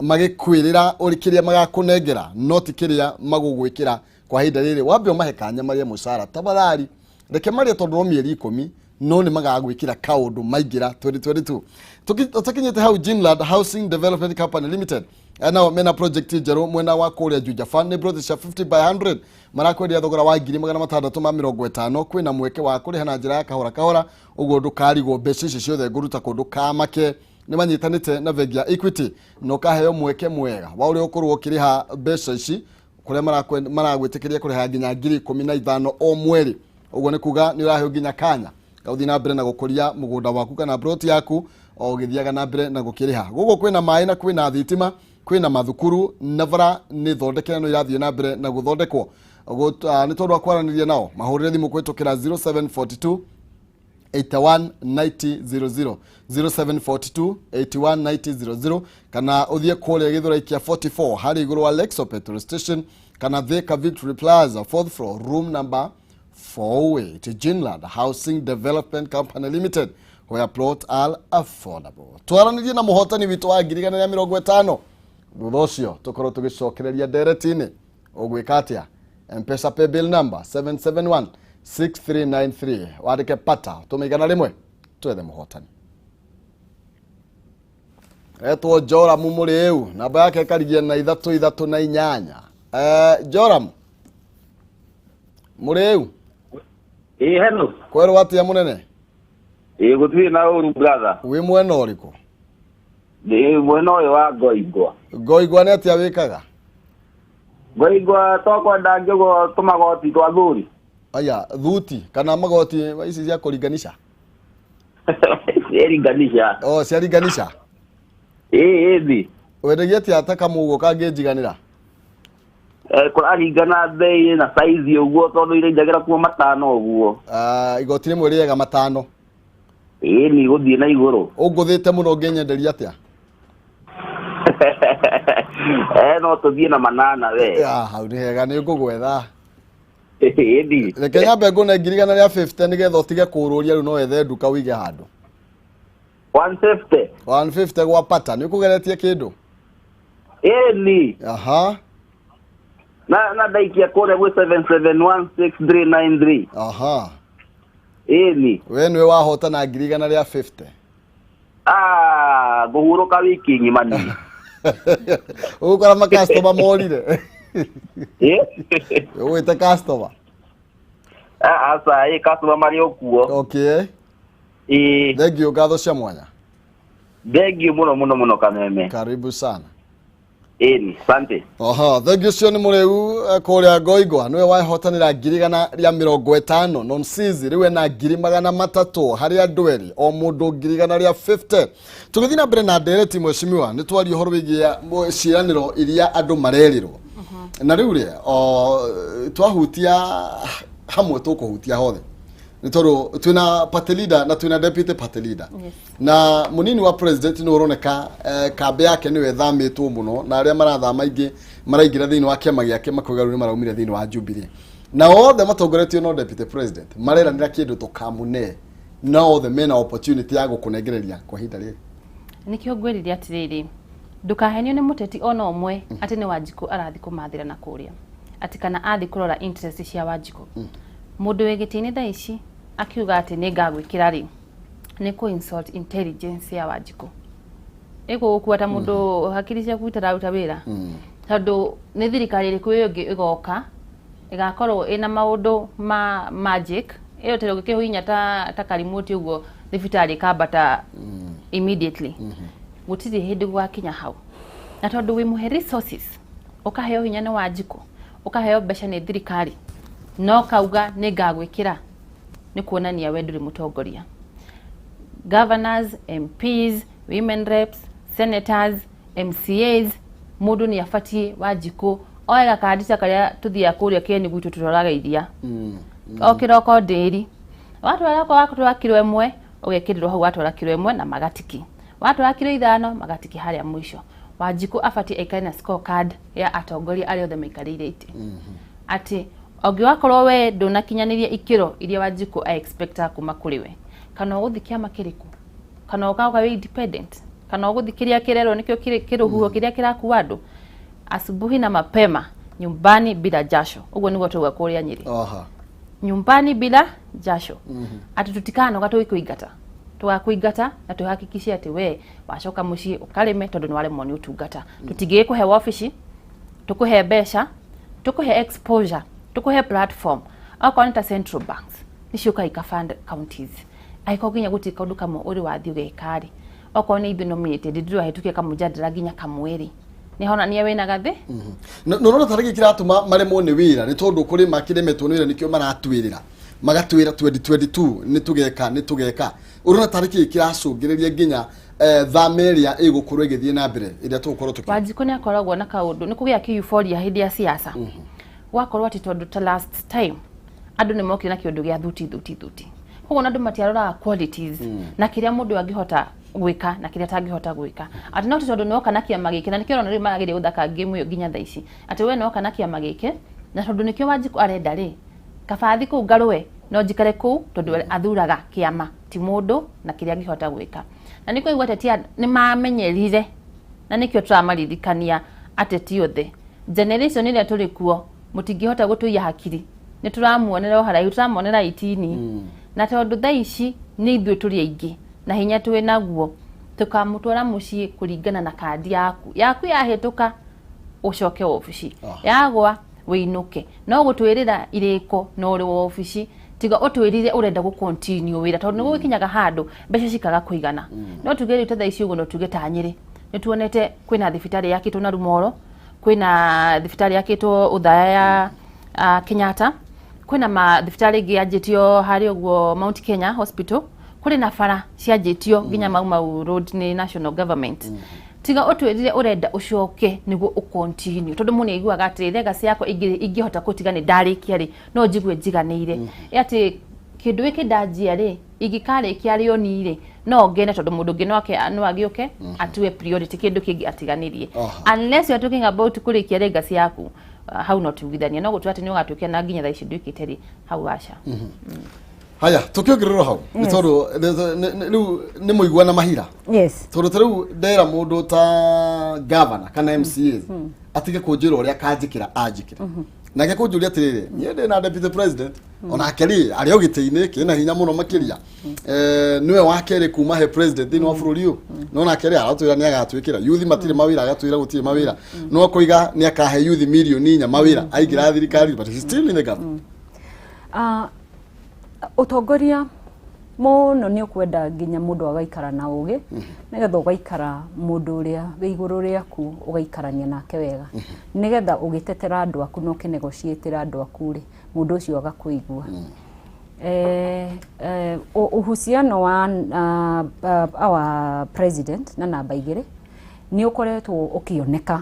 magĩkwĩrĩra ũrĩ kĩrĩa magakũnengera no ti kĩrĩa magũgwĩkĩra kwa ihinda rĩrĩ wambe ũmahe kanya marĩe mũcara tafadhali reke marĩe tondũ no mĩeri 10 no nĩ magagwĩkĩra kaũndũ maingĩra 2022 tũkinyĩte hau Ginland Housing Development Company Limited nao mena project njerũ mwena wa kũrĩa Juja Fund nĩ plot cia 50 by 100 marakwendia thogora wa 650,000 kwĩna mweke wa kũrĩha na njĩra ya kahora kahora ũguo ndũkarigwo mbeca ici ciothe ngũruta kũndũ kamake nĩ manyitanĩte na bengi ya Equity na ũkaheo mweke mwega wa ũrĩa ũkorwo ũkĩrĩha mbeca ici kũrĩa maragwĩtĩkĩria kũrĩha nginya 15,000 o mweri ũguo nĩ kuga nĩ ũraheo nginya kanya gauthi na mbere na gũkũria mũgũnda waku kana plot yaku o ũgĩthiaga na mbere na gũkĩrĩha gũkũ kwĩna maĩ na kwĩna thitima kwĩna mathukuru na bara nĩ thondeke no irathiĩ na mbere na gũthondekwo nĩ tondũ wa kwaranĩria nao mahũrĩre thimũ kũhĩtũkĩra 0742 819000 0742 819000 kana ũthiĩ kũrĩa Gĩthũrai kĩa 44 harĩ igũrũ wa Lexo petrol station kana Thika Victory Plaza 4th floor room number 408 Ginland Housing Development Company Limited where plot are affordable twaranĩrie na mũhotani witũ wa 1,050 thutha ũcio tũkorwo tũgĩcokereria ndereti-inĩ ũgwĩka atĩa M-Pesa paybill number 771 6393 wandĩke pata tũme 100 twethe mũhotani etwo Joramu Mũrĩu namba yake ĩkarigia na 3 3 na 8 Joramu Mũrĩu Ĩ hello kwerwo atĩa mũnene Ĩ gũtirĩ na ũru brother wĩ mwena ũrĩkũ Ndĩ mwena ũyũ wa Ngoingwa Ngoingwa nĩ atĩa wĩkaga Ngoingwa tokwenda njũgũ tũmagoti twa thuri aya thuti kana magoti ici cia kũringanisha Ciaringanisha oh ciaringanisha Ĩ ĩthi wendagia atĩa ta kamũguo kangĩnjiganĩra Kũraringana bei na size ũguo tondũ iraingagĩra kuo 5 ũguo igoti rĩmwe rĩega 5 Ĩ ni gũthiĩ na igũrũ ũngũthĩte mũno ũngĩnyenderia atĩa No tũthiĩ na 8 we hau nĩ hega nĩ ngũgwetha Ĩthi reke nyambe ngũne 1,050 nĩgetha ũtige kũũrũria rĩu no wethe nduka ũige handũ 150 150 gwa pata nĩ ũkũgeretie kĩndũ Ĩni aha na ndaikia kũrĩa gwĩ 7716393 aha Ĩni we nĩwe wahotana 1,050 Ngũhurũka wiki ng'ima niĩ ũgũkora makastoma morire ũgwĩte customer Aca ĩ customer marĩ o kuo okay Ĩ thank you ngatho cia mwanya Thank you mũno mũno mũno Kameme karibu sana Ĩni, asante. Oho, thengiũ ũcio nĩ mũrĩu kũrĩa Ngoingwa nĩwe wahotanĩra 150,000 Nonsizi rĩu ena 300,000 harĩ andũ erĩ o mũndũ 150,000. Tũgĩthiĩ na mbere na ndereti mheshimiwa, nĩ twaria ũhoro wĩgiĩ ciĩranĩro iria andũ marerĩrwo na rĩu rĩ o twahutia hamwe tũkũhutia hothe nĩ tondũ twĩna party leader na twĩna deputy party leader. Yes. Na munini wa president nĩ ũroneka kambĩ yake nĩyo ĩthamĩtwo mũno na arĩa marathama aingĩ maraingĩra thĩinĩ wa kĩama gĩake makoiga rĩu nĩ maraumire thĩinĩ wa Jubilee na othe matongoretio no deputy president mareranĩra kĩndũ tũkamune na othe mena opportunity ya gũkũnengereria kwa ihinda rĩrĩ. Nĩkĩo ngwĩrire atĩrĩrĩ, ndũkahenio nĩ mũteti ona ũmwe atĩ nĩ Wanjikũ arathiĩ kũmathĩra na kũrĩa atĩ kana athiĩ kũrora interest cia Wanjikũ. Mũndũ wĩ gĩtĩ-inĩ thaa ici akiuga atĩ nĩ ngagwĩkĩra rĩ, nĩ kũ insult intelligence ya Wanjikũ, ĩgũgũkua ta mũndũ hakiri ciaku itararuta wĩra, tondũ nĩ thirikari ĩrĩkũ ĩyo ĩngĩ ĩgoka ĩgakorwo ĩna maũndũ ma magic ĩyo tondũ ũngĩkĩhihinya ta karimoti ũguo thibitarĩ ĩkambata immediately? Gũtirĩ hĩndĩ gũgakinya hau. Na tondũ wĩ mũhe resources, ũkaheo hinya nĩ Wanjikũ, ũkaheo mbeca nĩ thirikari, no kauga nĩ ngagwĩkĩra, nĩ kuonania we ndũrĩ mũtongoria. Governors, MPs, women reps, senators, MCAs, mũndũ nĩ abatiĩ Wanjikũ oe gakandi ta karĩa tũthiaga kũrĩa kĩeni gwitũ tũroraga iria o kĩroko ndĩri watwara watwara kiro 1 ũgekĩrĩrwo hau, watwara kiro 1 na magatiki, watwara kiro 5 magatiki harĩa mũico. Wanjikũ abatiĩ aikare na scorecard ya atongoria arĩa othe maikarĩire itĩ, atĩ ũngĩgakorwo we ndũnakinyanĩria ikĩro iria Wanjikũ a kuma kũrĩ we, kana ũgũthiĩ kĩama kĩrĩkũ, kana ũgaũka wĩ independent, kana ũgũthiĩ kĩrĩa kĩrerwo nĩkĩo kĩrũhuho kĩrĩa kĩrakua andũ asubuhi na mapema, nyumbani bila jasho. Ũguo nĩguo tauga kũrĩa Nyĩrĩ, nyumbani bila jasho, atĩ tutikanoga tũgĩkũingata, tũgakũingata na tũhakikishe atĩ we wacoka mũciĩ ũkarĩme, tondũ nĩ waremwo nĩ ũtungata. Tũtingĩgĩkũhe wabici, tũkũhe mbeca, tũkũhe exposure, tũkũhe platform. Okorwo nĩ ta central banks nĩ ciũkaga ikafund counties, angĩkorwo nginya gũtirĩ kaũndũ kamwe ũrĩ wathiĩ ũgeka rĩ, okorwo nĩ ithuĩ nominated ndĩrĩ wahĩtũkia kamũjadara nginya kamwe rĩ, nĩ honania wĩna gathĩ. Na nũrona tarĩngĩ kĩratũma maremwo nĩ wĩra nĩ tondũ kũrĩ makĩremetwo nĩ wĩra, nĩkĩo maratwĩrĩra magatwĩra 2022 nĩ tũgeka nĩ tũgeka. Ũrona tarĩ kĩĩ kĩracũngĩrĩria nginya thama ĩrĩa ĩgũkorwo ĩgĩthiĩ na mbere ĩrĩa tũgũkorwo tũkĩ Wanjikũ nĩ akoragwo na kaũndũ nĩ kũgĩa kĩ euphoria hĩndĩ ya siasa, gwakorwo atĩ tondũ ta last time andũ nĩ mokire na kĩũndũ gĩa thuti thuti thuti, koguo na andũ matiaroraga qualities na kĩrĩa mũndũ angĩhota gwĩka na kĩrĩa atangĩhota gwĩka, atĩ no ti tondũ nĩwoka na kĩama gĩkĩ, na nĩkĩo ũrona rĩu marageria gũthaka game ĩyo nginya thaa ici, atĩ we nĩwoka na kĩama gĩkĩ na tondũ nĩkĩo Wanjikũ arenda rĩ, kaba thiĩ kũu ngarũe no njikare kũu, tondũ athuraga kĩama ti mũndũ na kĩrĩa angĩhota gwĩka. Na nĩ kũigua ateti nĩ mamenyerire, na nĩkĩo tũramaririkania ateti othe generation ĩrĩa tũrĩ kuo, mũtingĩhota gũtũiya hakiri, nĩ tũramuonera o haraihu, tũramuonera itini, na tondũ thaa ici nĩ ithuĩ tũrĩ aingĩ na hinya twĩ naguo, tũkamũtwara mũciĩ kũringana na kandi yaku yahĩtũka ũcoke wabici, yagwa wĩinũke. No gũtwĩrĩra irĩko na ũrĩ wabici, tiga ũtwĩrire ũrenda gũ continue wĩra, tondũ nĩ gũgĩkinyaga handũ mbeca cikaga kũigana. No tuge rĩu ta thaa ici ũguo, no tuge ta Nyĩrĩ nĩ tuonete kwĩna thibitarĩ yakĩtwo na Rumoro, kwĩna thibitarĩ yakĩtwo Ũthaya ya Kenyatta, kwĩna ma thibitarĩ ĩngĩ yanjĩtio harĩa ũguo Mount Kenya Hospital, kũrĩ na bara cianjĩtio nginya Mau Mau Road nĩ national government. Tiga ũtwĩrire ũrenda ũcoke nĩguo ũcontinue, tondũ mũndũ nĩaiguaga atĩ legacy yakwa ingĩhota gũtiga nĩ ndarĩkia rĩ, no njigue njiganĩire atĩ kĩndũ gĩkĩ ndanjia rĩ, ingĩkarĩkia rĩ oni rĩ, no ngene, tondũ mũndũ ũngĩ no agĩũke atue priority kĩndũ kĩngĩ atiganĩrie, unless you are talking about kũrĩkia legacy yaku. Hau no tugithania, no gũtua atĩ nĩ ũgatuĩkia na nginya thaa ici nduĩkĩte rĩ, hau aca. Haya, tukiongerera hau nĩ tondũ rĩu nĩ mũigua na mahira, tondũ ta rĩu ndera mũndũ ta governor kana MCAs atige kũnjĩra ũrĩa akanjĩkĩra anjĩkĩra, nake kũnjũria atĩrĩrĩ, niĩ ndĩ na deputy president onake rĩ arĩ o gĩtĩ-inĩ kĩna hinya mũno makĩria, nĩwe wa kerĩ kuma he president thĩinĩ wa bũrũri ũyũ, no nake rĩ aratwĩra nĩ agatwĩkĩra youth matirĩ mawĩra, agatwĩra gũtirĩ mawĩra, no akoiga nĩ akahe youth 4 million mawĩra aingĩra thirikari, but he's still in the government. Ũtongoria Mũno nĩ ũkwenda nginya mũndũ agaikara na ũgĩ, nĩgetha ũgaikara mũndũ ũrĩa wĩ igũrũ rĩaku, ũgaikarania nake wega, nĩgetha ũgĩtetera andũ aku na ũkĩnegotiatĩra andũ aku rĩ, mũndũ ũcio agakũigua. Uhusiano wa our president na namba 2 nĩ ũkoretwo ũkĩoneka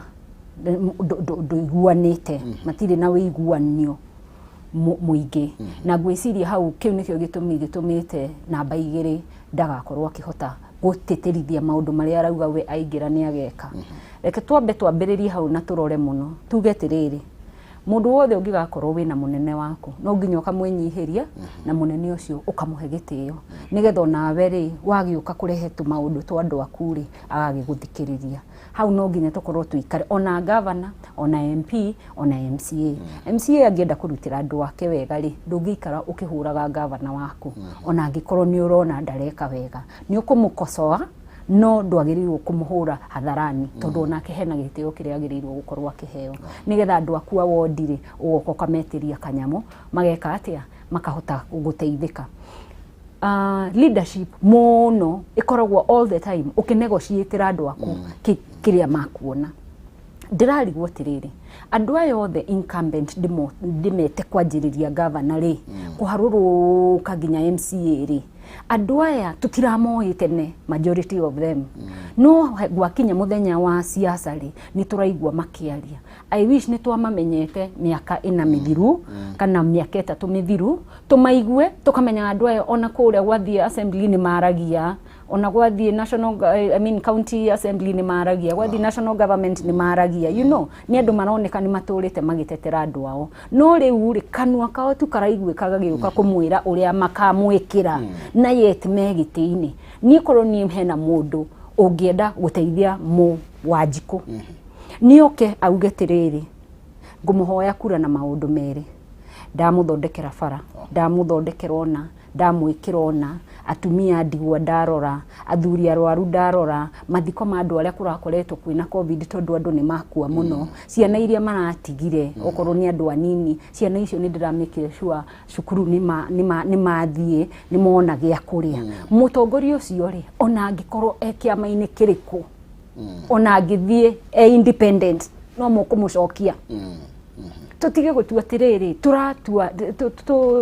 ndũiguanĩte, matirĩ na wĩiguanio mũingĩ, na ngwĩciria hau kĩu nĩkĩo gĩtũmi gĩtũmĩte namba 2 ndagakorwo akĩhota gũtĩtĩrithia maũndũ marĩa arauga we aingĩra nĩ ageka. Reke twambe twambĩrĩrie hau na tũrore mũno, tuge atĩrĩrĩ, mũndũ wothe ũngĩgakorwo wĩna mũnene waku no nginya ũkamwĩnyihĩria, na mũnene ũcio ũkamũhe gĩtĩo, nĩgetha onawe rĩ wagĩũka kũrehe tũmaũndũ twa andũ aku rĩ, agagĩgũthikĩrĩria. Hau no nginya tũkorwo tũikare ona gavana, ona MP, ona MCA. MCA angĩenda kũrutĩra andũ ake wega rĩ, ndũngĩikara ũkĩhũraga gavana waku, ona angĩkorwo nĩ ũrona ndareka wega, nĩ ũkũmũkosoa, no ndwagĩrĩirwo kũmũhũra hadharani, tondũ onake hena gĩtĩo kĩrĩa agĩrĩirwo gũkorwo akĩheo, nĩgetha andũ aku a wondi rĩ, ũgoka ũkametĩria kanyamũ, mageka atĩa, makahota gũteithĩka. Leadership mũno ĩkoragwo all the time ũkĩnegotiatĩra andũ aku kĩrĩa makuona. Ndĩrarigwo atĩrĩrĩ, andũ aya othe incumbent ndĩmete kwanjĩrĩria gavana rĩ, kũharũrũka nginya MCA rĩ, andũ aya tũtiramoĩ tene, majority of them, no gwakinya mũthenya wa siasa rĩ, nĩ tũraigua makĩaria. I wish nĩ twamamenyete mĩaka 4 mĩthiru kana mĩaka 3 mĩthiru, tũmaigue tũkamenya andũ aya ona kũrĩa gwathiĩ assembly nĩ maragia, ona gwathiĩ national, I mean county assembly nĩ maragia, gwathiĩ national government nĩ maragia, you know, nĩ andũ maroneka nĩ matũrĩte magĩtetera andũ ao, no rĩu rĩ, kanua kao tu karaiguĩka gagĩũka kũmwĩra ũrĩa makamwĩkĩra, na yet me gĩtĩ-inĩ. Niĩ korwo niĩ hena mũndũ ũngĩenda gũteithia mũ Wanjikũ, nĩ oke auge atĩrĩrĩ, ngũmũhoya kura na maũndũ merĩ, ndamũthondekera bara, ndamũthondekera ona, ndamwĩkĩra ona, atumia ndigwa ndarora, athuri arwaru ndarora, mathiko ma andũ arĩa kũrakoretwo kwĩna COVID tondũ andũ nĩ makua mũno, ciana iria maratigire okorwo nĩ andũ anini, ciana icio nĩ ndĩramĩkĩre sure cukuru nĩ mathiĩ, nĩ mona gĩa kũrĩa. Mũtongoria ũcio rĩ, ona angĩkorwo e kĩama-inĩ kĩrĩkũ, ona angĩthiĩ e independent, no mũkũmũcokia. Tũtige gũtua atĩrĩrĩ, tũratua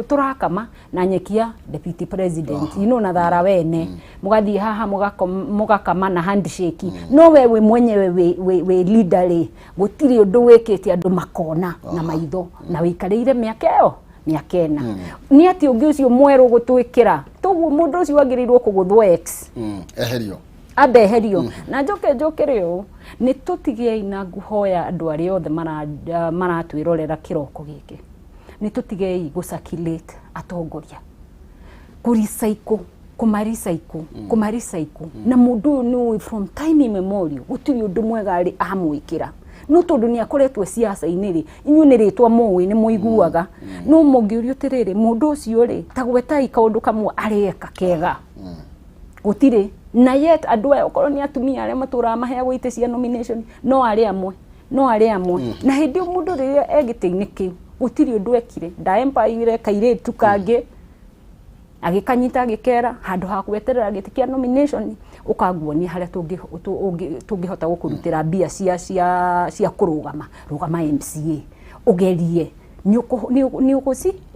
tũrakama na nyeki ya deputy president, you know, na thara wene, mũgathiĩ haha mũgakama na handshake, no we wĩ mwenyewe wĩ leader rĩ, gũtirĩ ũndũ wĩkĩte andũ makona na maitho, na wĩikarĩire mĩaka ĩyo mĩaka 4. Nĩ atĩ ũngĩ ũcio mwerũ gũtwĩkĩra toguo mũndũ ũcio wagĩrĩirwo kũgũthwo X, eherio, ambe eherio. Na njoke njokere ũũ, nĩ tũtigei na nguhoya andũ arĩa othe maratwĩrorera kĩroko gĩkĩ, nĩ tũtigei gũ-circulate atongoria, kũ-recycle, kũma-recycle, kũma-recycle, na mũndũ ũyũ nĩ ũĩ from time immemorial gũtirĩ ũndũ mwega arĩ amwĩkĩra, no tondũ nĩ akoretwo ciaca-inĩ rĩ, inyuĩ nĩ rĩtwa mũĩ, nĩ mũiguaga, no mũngĩũrio atĩrĩrĩ, mũndũ ũcio rĩ, ta gwetai kaũndũ kamwe areka kega, gũtirĩ. Na yet andũ aya okorwo nĩ atumia arĩa matũraga maheagwo itĩ cia nomination, no arĩa amwe, no arĩa amwe, na hĩndĩ ĩyo mũndũ rĩrĩa e gĩtĩ-inĩ kĩu gũtirĩ ũndũ ekire, ndaempaire kairĩtu kangĩ agĩkanyita agĩkera, handũ ha gweterera gĩtĩ kĩa nomination, ũkanguonia harĩa tũngĩhota gũkũrutĩra mbia cia kũrũgama, rũgama MCA, ũgerie, nĩ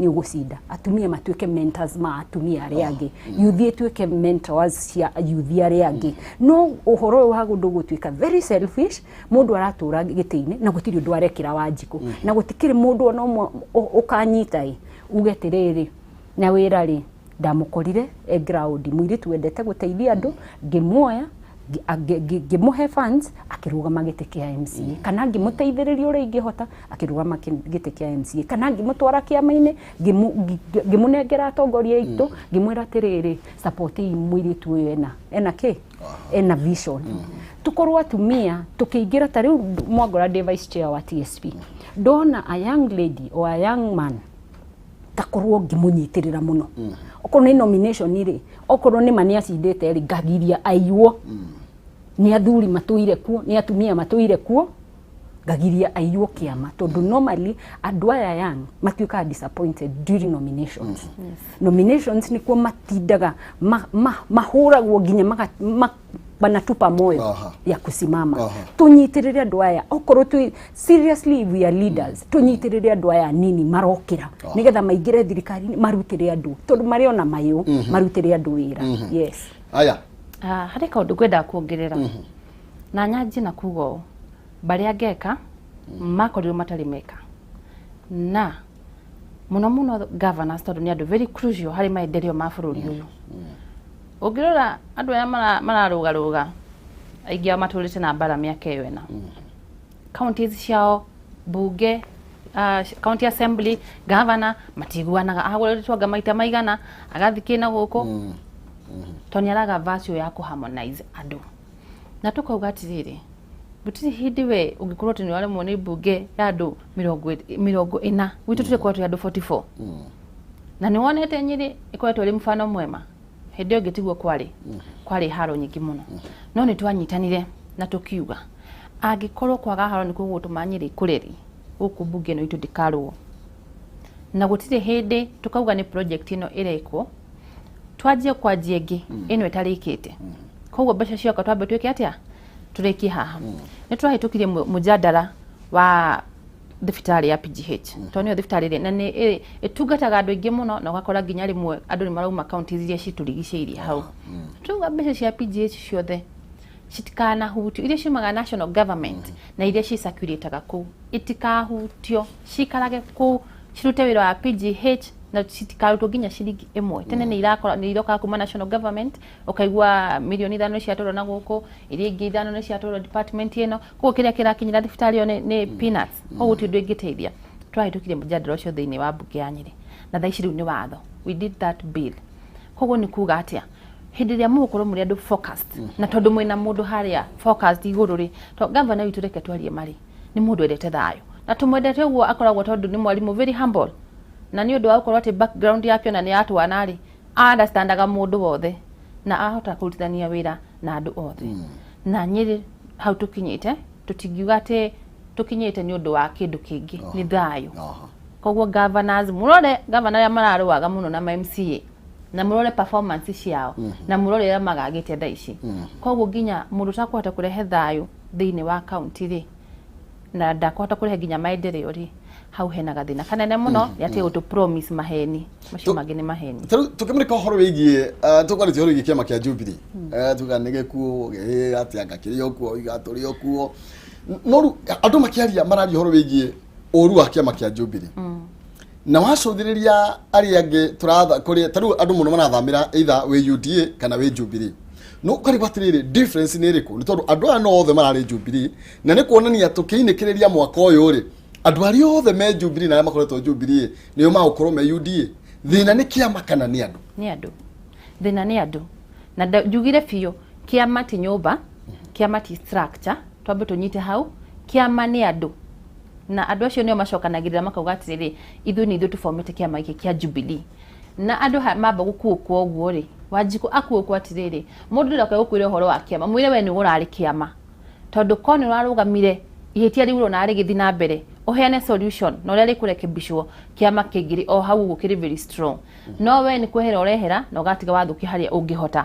ũgũcinda. Atumia matuĩke mentors ma atumia arĩa angĩ, youth ĩtuĩke mentors cia youth arĩa angĩ, no ũhoro ũyũ wa ũndũ gũtuĩka very selfish, mũndũ aratũra gĩtĩ-inĩ na gũtirĩ ũndũ arekĩra Wanjikũ, na gũtikĩrĩ mũndũ ona ũmwe ũkanyita ĩ uge atĩrĩrĩ, na wĩra rĩ, ndamũkorire e ground, mũirĩtu wendete gũteithia andũ, ngĩmuoya ngĩmũhe funds akĩrũgama gĩtĩ kĩa MCA, kana ngĩmũteithĩrĩria ũrĩa ingĩhota akĩrũgama gĩtĩ kĩa MCA, kana ngĩmũtwara kĩama-inĩ, ngĩmũnengera atongoria aitũ, ngĩmwĩra atĩrĩrĩ, support mũirĩtu ũyũ ena kĩ, ena vision. Tukorwo atumia tukĩingĩra ta rĩu mwangora ndĩ vice chair wa TSP, ndona a young lady or a young man ngakorwo ngĩmũnyitĩrĩra mũno, okorwo nĩ nomination rĩ, okorwo nĩ ma nĩ acindĩte rĩ, ngagiria aiywo nĩ athuri matũire kuo, nĩ atumia matũire kuo, Ngagiria aiywo kĩama tondũ normally andũ aya young matuĩkaga disappointed during nominations. Nominations nĩkuo matindaga mahũragwo nginya wanatupa moyo ya kusimama. Tũnyitĩrĩre andũ aya okorwo twi seriously we are leaders, tũnyitĩrĩre andũ aya nini marokĩra nĩgetha maingĩre thirikari-inĩ marutĩre andũ tondũ marĩ ona mayũ marutĩre andũ wĩra. Yes. Aya. Harĩ kaũndũ ngwendaga kuongerera na nyanjie na kuga ũũ, barĩa ngeka makorirwo matarĩ meka na mũno mũno governors tondũ nĩ andũ very crucial harĩ maendeleo ma bũrũri ũyũ. Ũngĩrora andũ aya mararũgarũga aingĩ ao matũrĩte na mbara mĩaka ĩyo ĩna. Counties ciao bunge, county assembly, governor matiguanaga, agũrĩtwo anga maita maigana agathiĩ na gũkũ tondũ nĩ araga virtue ya kũ harmonize andũ. Na tũkauga atĩrĩrĩ, gũtirĩ hĩndĩ we ũngĩkorwo atĩ nĩ waremwo nĩ mbunge ya andũ 40 gwitũ tũrĩkorwo twĩ andũ 44 na nĩ wonete Nyĩrĩ ĩkoretwo ĩrĩ mfano mwema. Hĩndĩ ĩyo ĩngĩ tiguo kwarĩ haro nyingĩ mũno, no nĩ twanyitanire na tũkiuga angĩkorwo kwaga haro nĩkuo gũgũtũma Nyĩrĩ ĩkũre rĩ, gũkũ mbunge ĩno itũ ndĩkarũo. Na gũtirĩ hĩndĩ tũkauga nĩ project ĩno ĩrekwo twanjie kwanjia ĩngĩ ĩno ĩtarĩkĩte. Koguo mbeca cioka twambe twĩke atĩa, tũrĩkie haha. Nĩ tũrahĩtũkirie mũjadara wa thibitarĩ ya PGH tondũ nĩyo thibitarĩ ĩrĩa na nĩ ĩtungataga andũ aingĩ mũno, na ũgakora nginya rĩmwe andũ nĩ marauma counties iria citũrigicĩirie hau. Tuga mbeca cia PGH ciothe citikanahutio, iria ciumaga national government na iria cicirculataga kũu itikahutio, cikarage kũu cirute wĩra wa PGH na citikarutwo nginya ciringi ĩmwe. Tene nĩ irokaga kuma national government, ũkaigua mirioni 5 nĩ ciatwarwo na gũkũ, iria ingĩ 5 nĩ ciatwarwo department ĩno, koguo kĩrĩa kĩrakinyĩra thibitarĩ ĩyo nĩ peanuts, koguo gũtirĩ ũndũ ĩngĩteithia. Tũrahĩtũkirie mũjadara ũcio thĩinĩ wa mbunge ya Nyĩrĩ na thaa ici rĩu nĩ watho, we did that bill. Koguo nĩ kuga atĩa, hĩndĩ ĩrĩa mũgũkorwo mũrĩ andũ focused na tondũ mwĩna mũndũ harĩa focused igũrũ rĩ, to gavana witũ reke twarie marĩ nĩ mũndũ wendete thayũ na tũmwendete ũguo akoragwo tondũ nĩ mwarimũ very humble, na nĩ ũndũ wa gũkorwo atĩ background yake ona nĩ ya twana rĩ, understandaga mũndũ wothe na ahota kũrutithania wĩra na andũ othe. Na Nyĩrĩ hau tũkinyĩte tũtingiuga atĩ tũkinyĩte nĩ ũndũ wa kĩndũ kĩngĩ, nĩ thayũ. Koguo governors mũrore governor arĩa mararũaga mũno na ma MCA na mũrore performance ciao na mũrore ũrĩa magagĩte thaa ici. Koguo nginya mũndũ ũtakũhota kũrehe thayũ thĩinĩ wa county rĩ, na ndakũhota kũrehe nginya maendeleo rĩ, hau hena gathĩna kanene mũno nĩ atĩ gũtũ promise maheni macio mangĩ nĩ maheni. Tarĩu tũkĩmũrĩka ũhoro wĩgiĩ tũkwarĩtie ũhoro wĩgiĩ kĩama kĩa Jubilee, tuga nĩ gĩkuo atĩ anga kĩrĩ o kuo iga tũrĩ o kuo, no rĩu andũ makĩaria mararia ũhoro wĩgiĩ ũru wa kĩama kĩa Jubilee na wacũthĩrĩria arĩa angĩ tũratha kũrĩa tarĩu andũ mũno marathamĩra either wĩ UDA kana wĩ Jubilee, no ũkarigwo atĩrĩrĩ difference nĩ ĩrĩkũ, nĩ tondũ andũ aya no othe mararĩ Jubilee na nĩ kuonania tũkĩinĩkĩrĩria mwaka ũyũ rĩ, andũ arĩa othe me Jubilee na arĩa makoretwo Jubilee nĩo magũkorwo me UDA. Thĩna nĩ kĩama kana nĩ andũ? Nĩ andũ, thĩna nĩ andũ. Na njugire biũ kĩama ti nyũmba, kĩama ti structure, twambe tũnyite hau, kĩama nĩ andũ na andũ acio nĩo macokanagĩrĩra makauga atĩrĩrĩ, ithuĩ nĩ ithuĩ tũbomete kĩama gĩkĩ kĩa Jubilee. Na andũ mamba gũkuũkwo ũguo rĩ, Wanjikũ akuũkwo atĩrĩrĩ, mũndũ ndoke gũkwĩra ũhoro wa kĩama, mwĩre we nĩ ũrarĩ kĩama, tondũ ko nĩ ũrarũgamire ihĩtia rĩu ũrona rĩgĩthiĩ na mbere, ũheane solution na ũrĩa rĩkũrekebicwo, kĩama kĩngĩrĩ o hau ũguo kĩrĩ very strong. No we nĩ kwehera ũrehera na ũgatiga wathũkia harĩa ũngĩhota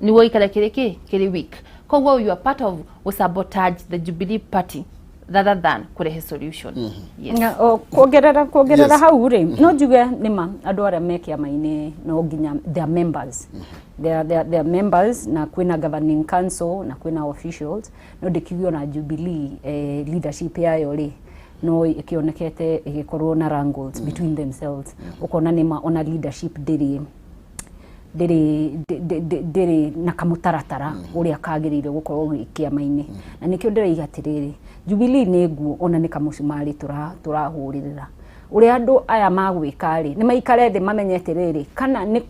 nĩguo gĩikare kĩrĩ kĩ kĩrĩ weak. Koguo you are part of sabotage the Jubilee Party rather than kũrehe solution. Yes. Kuongerera hau rĩ, no njuge nĩma andũ arĩa me kĩama-inĩ no nginya they are members, they are members na kwĩna governing council na kwĩna officials, no ndĩkiuge ona Jubilee leadership yayo rĩ no ĩkĩonekete ĩgĩkorwo na wrangles between themselves. Ũkona nĩma ona leadership ndĩrĩ ndĩrĩ na kamũtaratara ũrĩa kagĩrĩire gũkorwo kĩama-inĩ, na nĩkĩo ndĩraiga atĩrĩrĩ, Jubilee nĩ nguo ona nĩ kamũcumarĩ tũrahũrĩrĩra. Ũrĩa andũ aya magwĩka rĩ, nĩ maikare thĩ mamenye atĩrĩrĩ, kana nĩ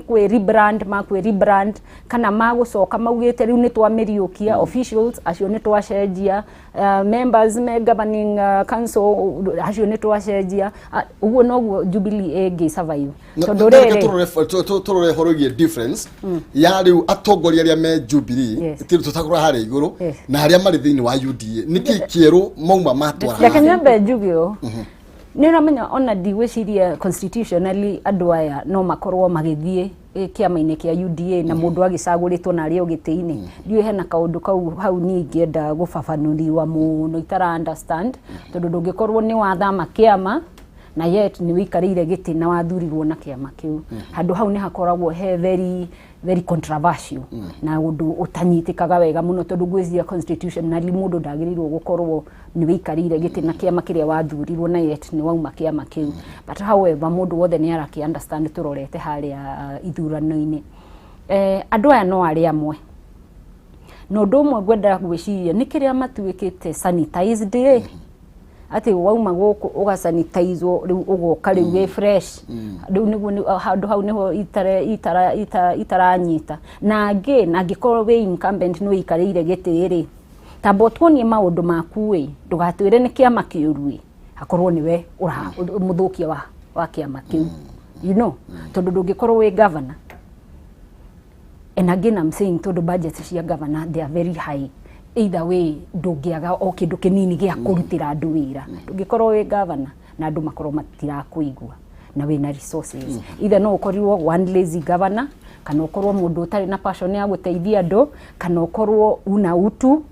kwĩ rebrand, makwĩ rebrand, kana magũcoka maugĩte rĩu nĩ twamĩriũkia, officials acio nĩ twacenjia, members me governing council acio nĩ twacenjia, ũguo noguo Jubilee ĩngĩ survive. Tondũ reke rĩrĩ tũrore ũhoro wĩgiĩ difference ya rĩu atongoria arĩa me Jubilee tũtagũra harĩa igũrũ na arĩa marĩ thĩinĩ wa UDA, nĩkĩ kĩerũ mauma matwara? Reke nyambe njuge ũũ, nĩ ũramenya ona ndigwĩciria constitutionally andũ aya no makorwo magĩthiĩ kĩama-inĩ kĩa UDA na mũndũ agĩcagũrĩtwo na arĩ o gĩtĩ-inĩ. Ndiũĩ hena kaũndũ kau hau niĩ ingĩenda gũbabanũriwa mũno, itara understand, tondũ ndũngĩkorwo nĩ wathama kĩama na yet nĩ wĩikarĩire gĩtĩ na wathurirwo na kĩama kĩu. Handũ hau nĩ hakoragwo he very very controversial na ũndũ ũtanyitĩkaga wega mũno, tondũ ngwĩciria constitutionally mũndũ ndagĩrĩirwo gũkorwo nĩ wĩikarĩire gĩtĩ na kĩama kĩrĩa wathurirwo na yet nĩ wauma kĩama kĩu. But however, mũndũ wothe nĩ arakĩ understand tũrorete harĩa ithurano-inĩ. Andũ aya no arĩa amwe, na ũndũ ũmwe ngwenda gwĩciria nĩ kĩrĩa matuĩkĩte sanitized ĩ, atĩ wauma gũkũ ũgasanitizwo, rĩu ũgoka rĩu wĩ fresh. Rĩu nĩguo handũ hau nĩho itaranyita. Na angĩ, na angĩkorwo wĩ incumbent, nĩ wĩikarĩire gĩtĩ rĩ, tamba ũtuonie maũndũ maku ĩ, ndũgatwĩre nĩ kĩama kĩũru ĩ, hakorwo nĩwe mũthũkia wa kĩama kĩu, tondũ ndũngĩkorwo wĩ governor. And again I'm saying, tondũ budget cia governor, they are very high, either way ndũngĩaga o kĩndũ kĩnini gĩa kũrutĩra andũ wĩra. Ndũngĩkorwo wĩ governor na andũ makorwo matirakũigua na wĩna resources. Either no ũkorirwo one lazy governor, kana ũkorwo mũndũ ũtarĩ na passion ya gũteithia andũ, kana ũkorwo una utu.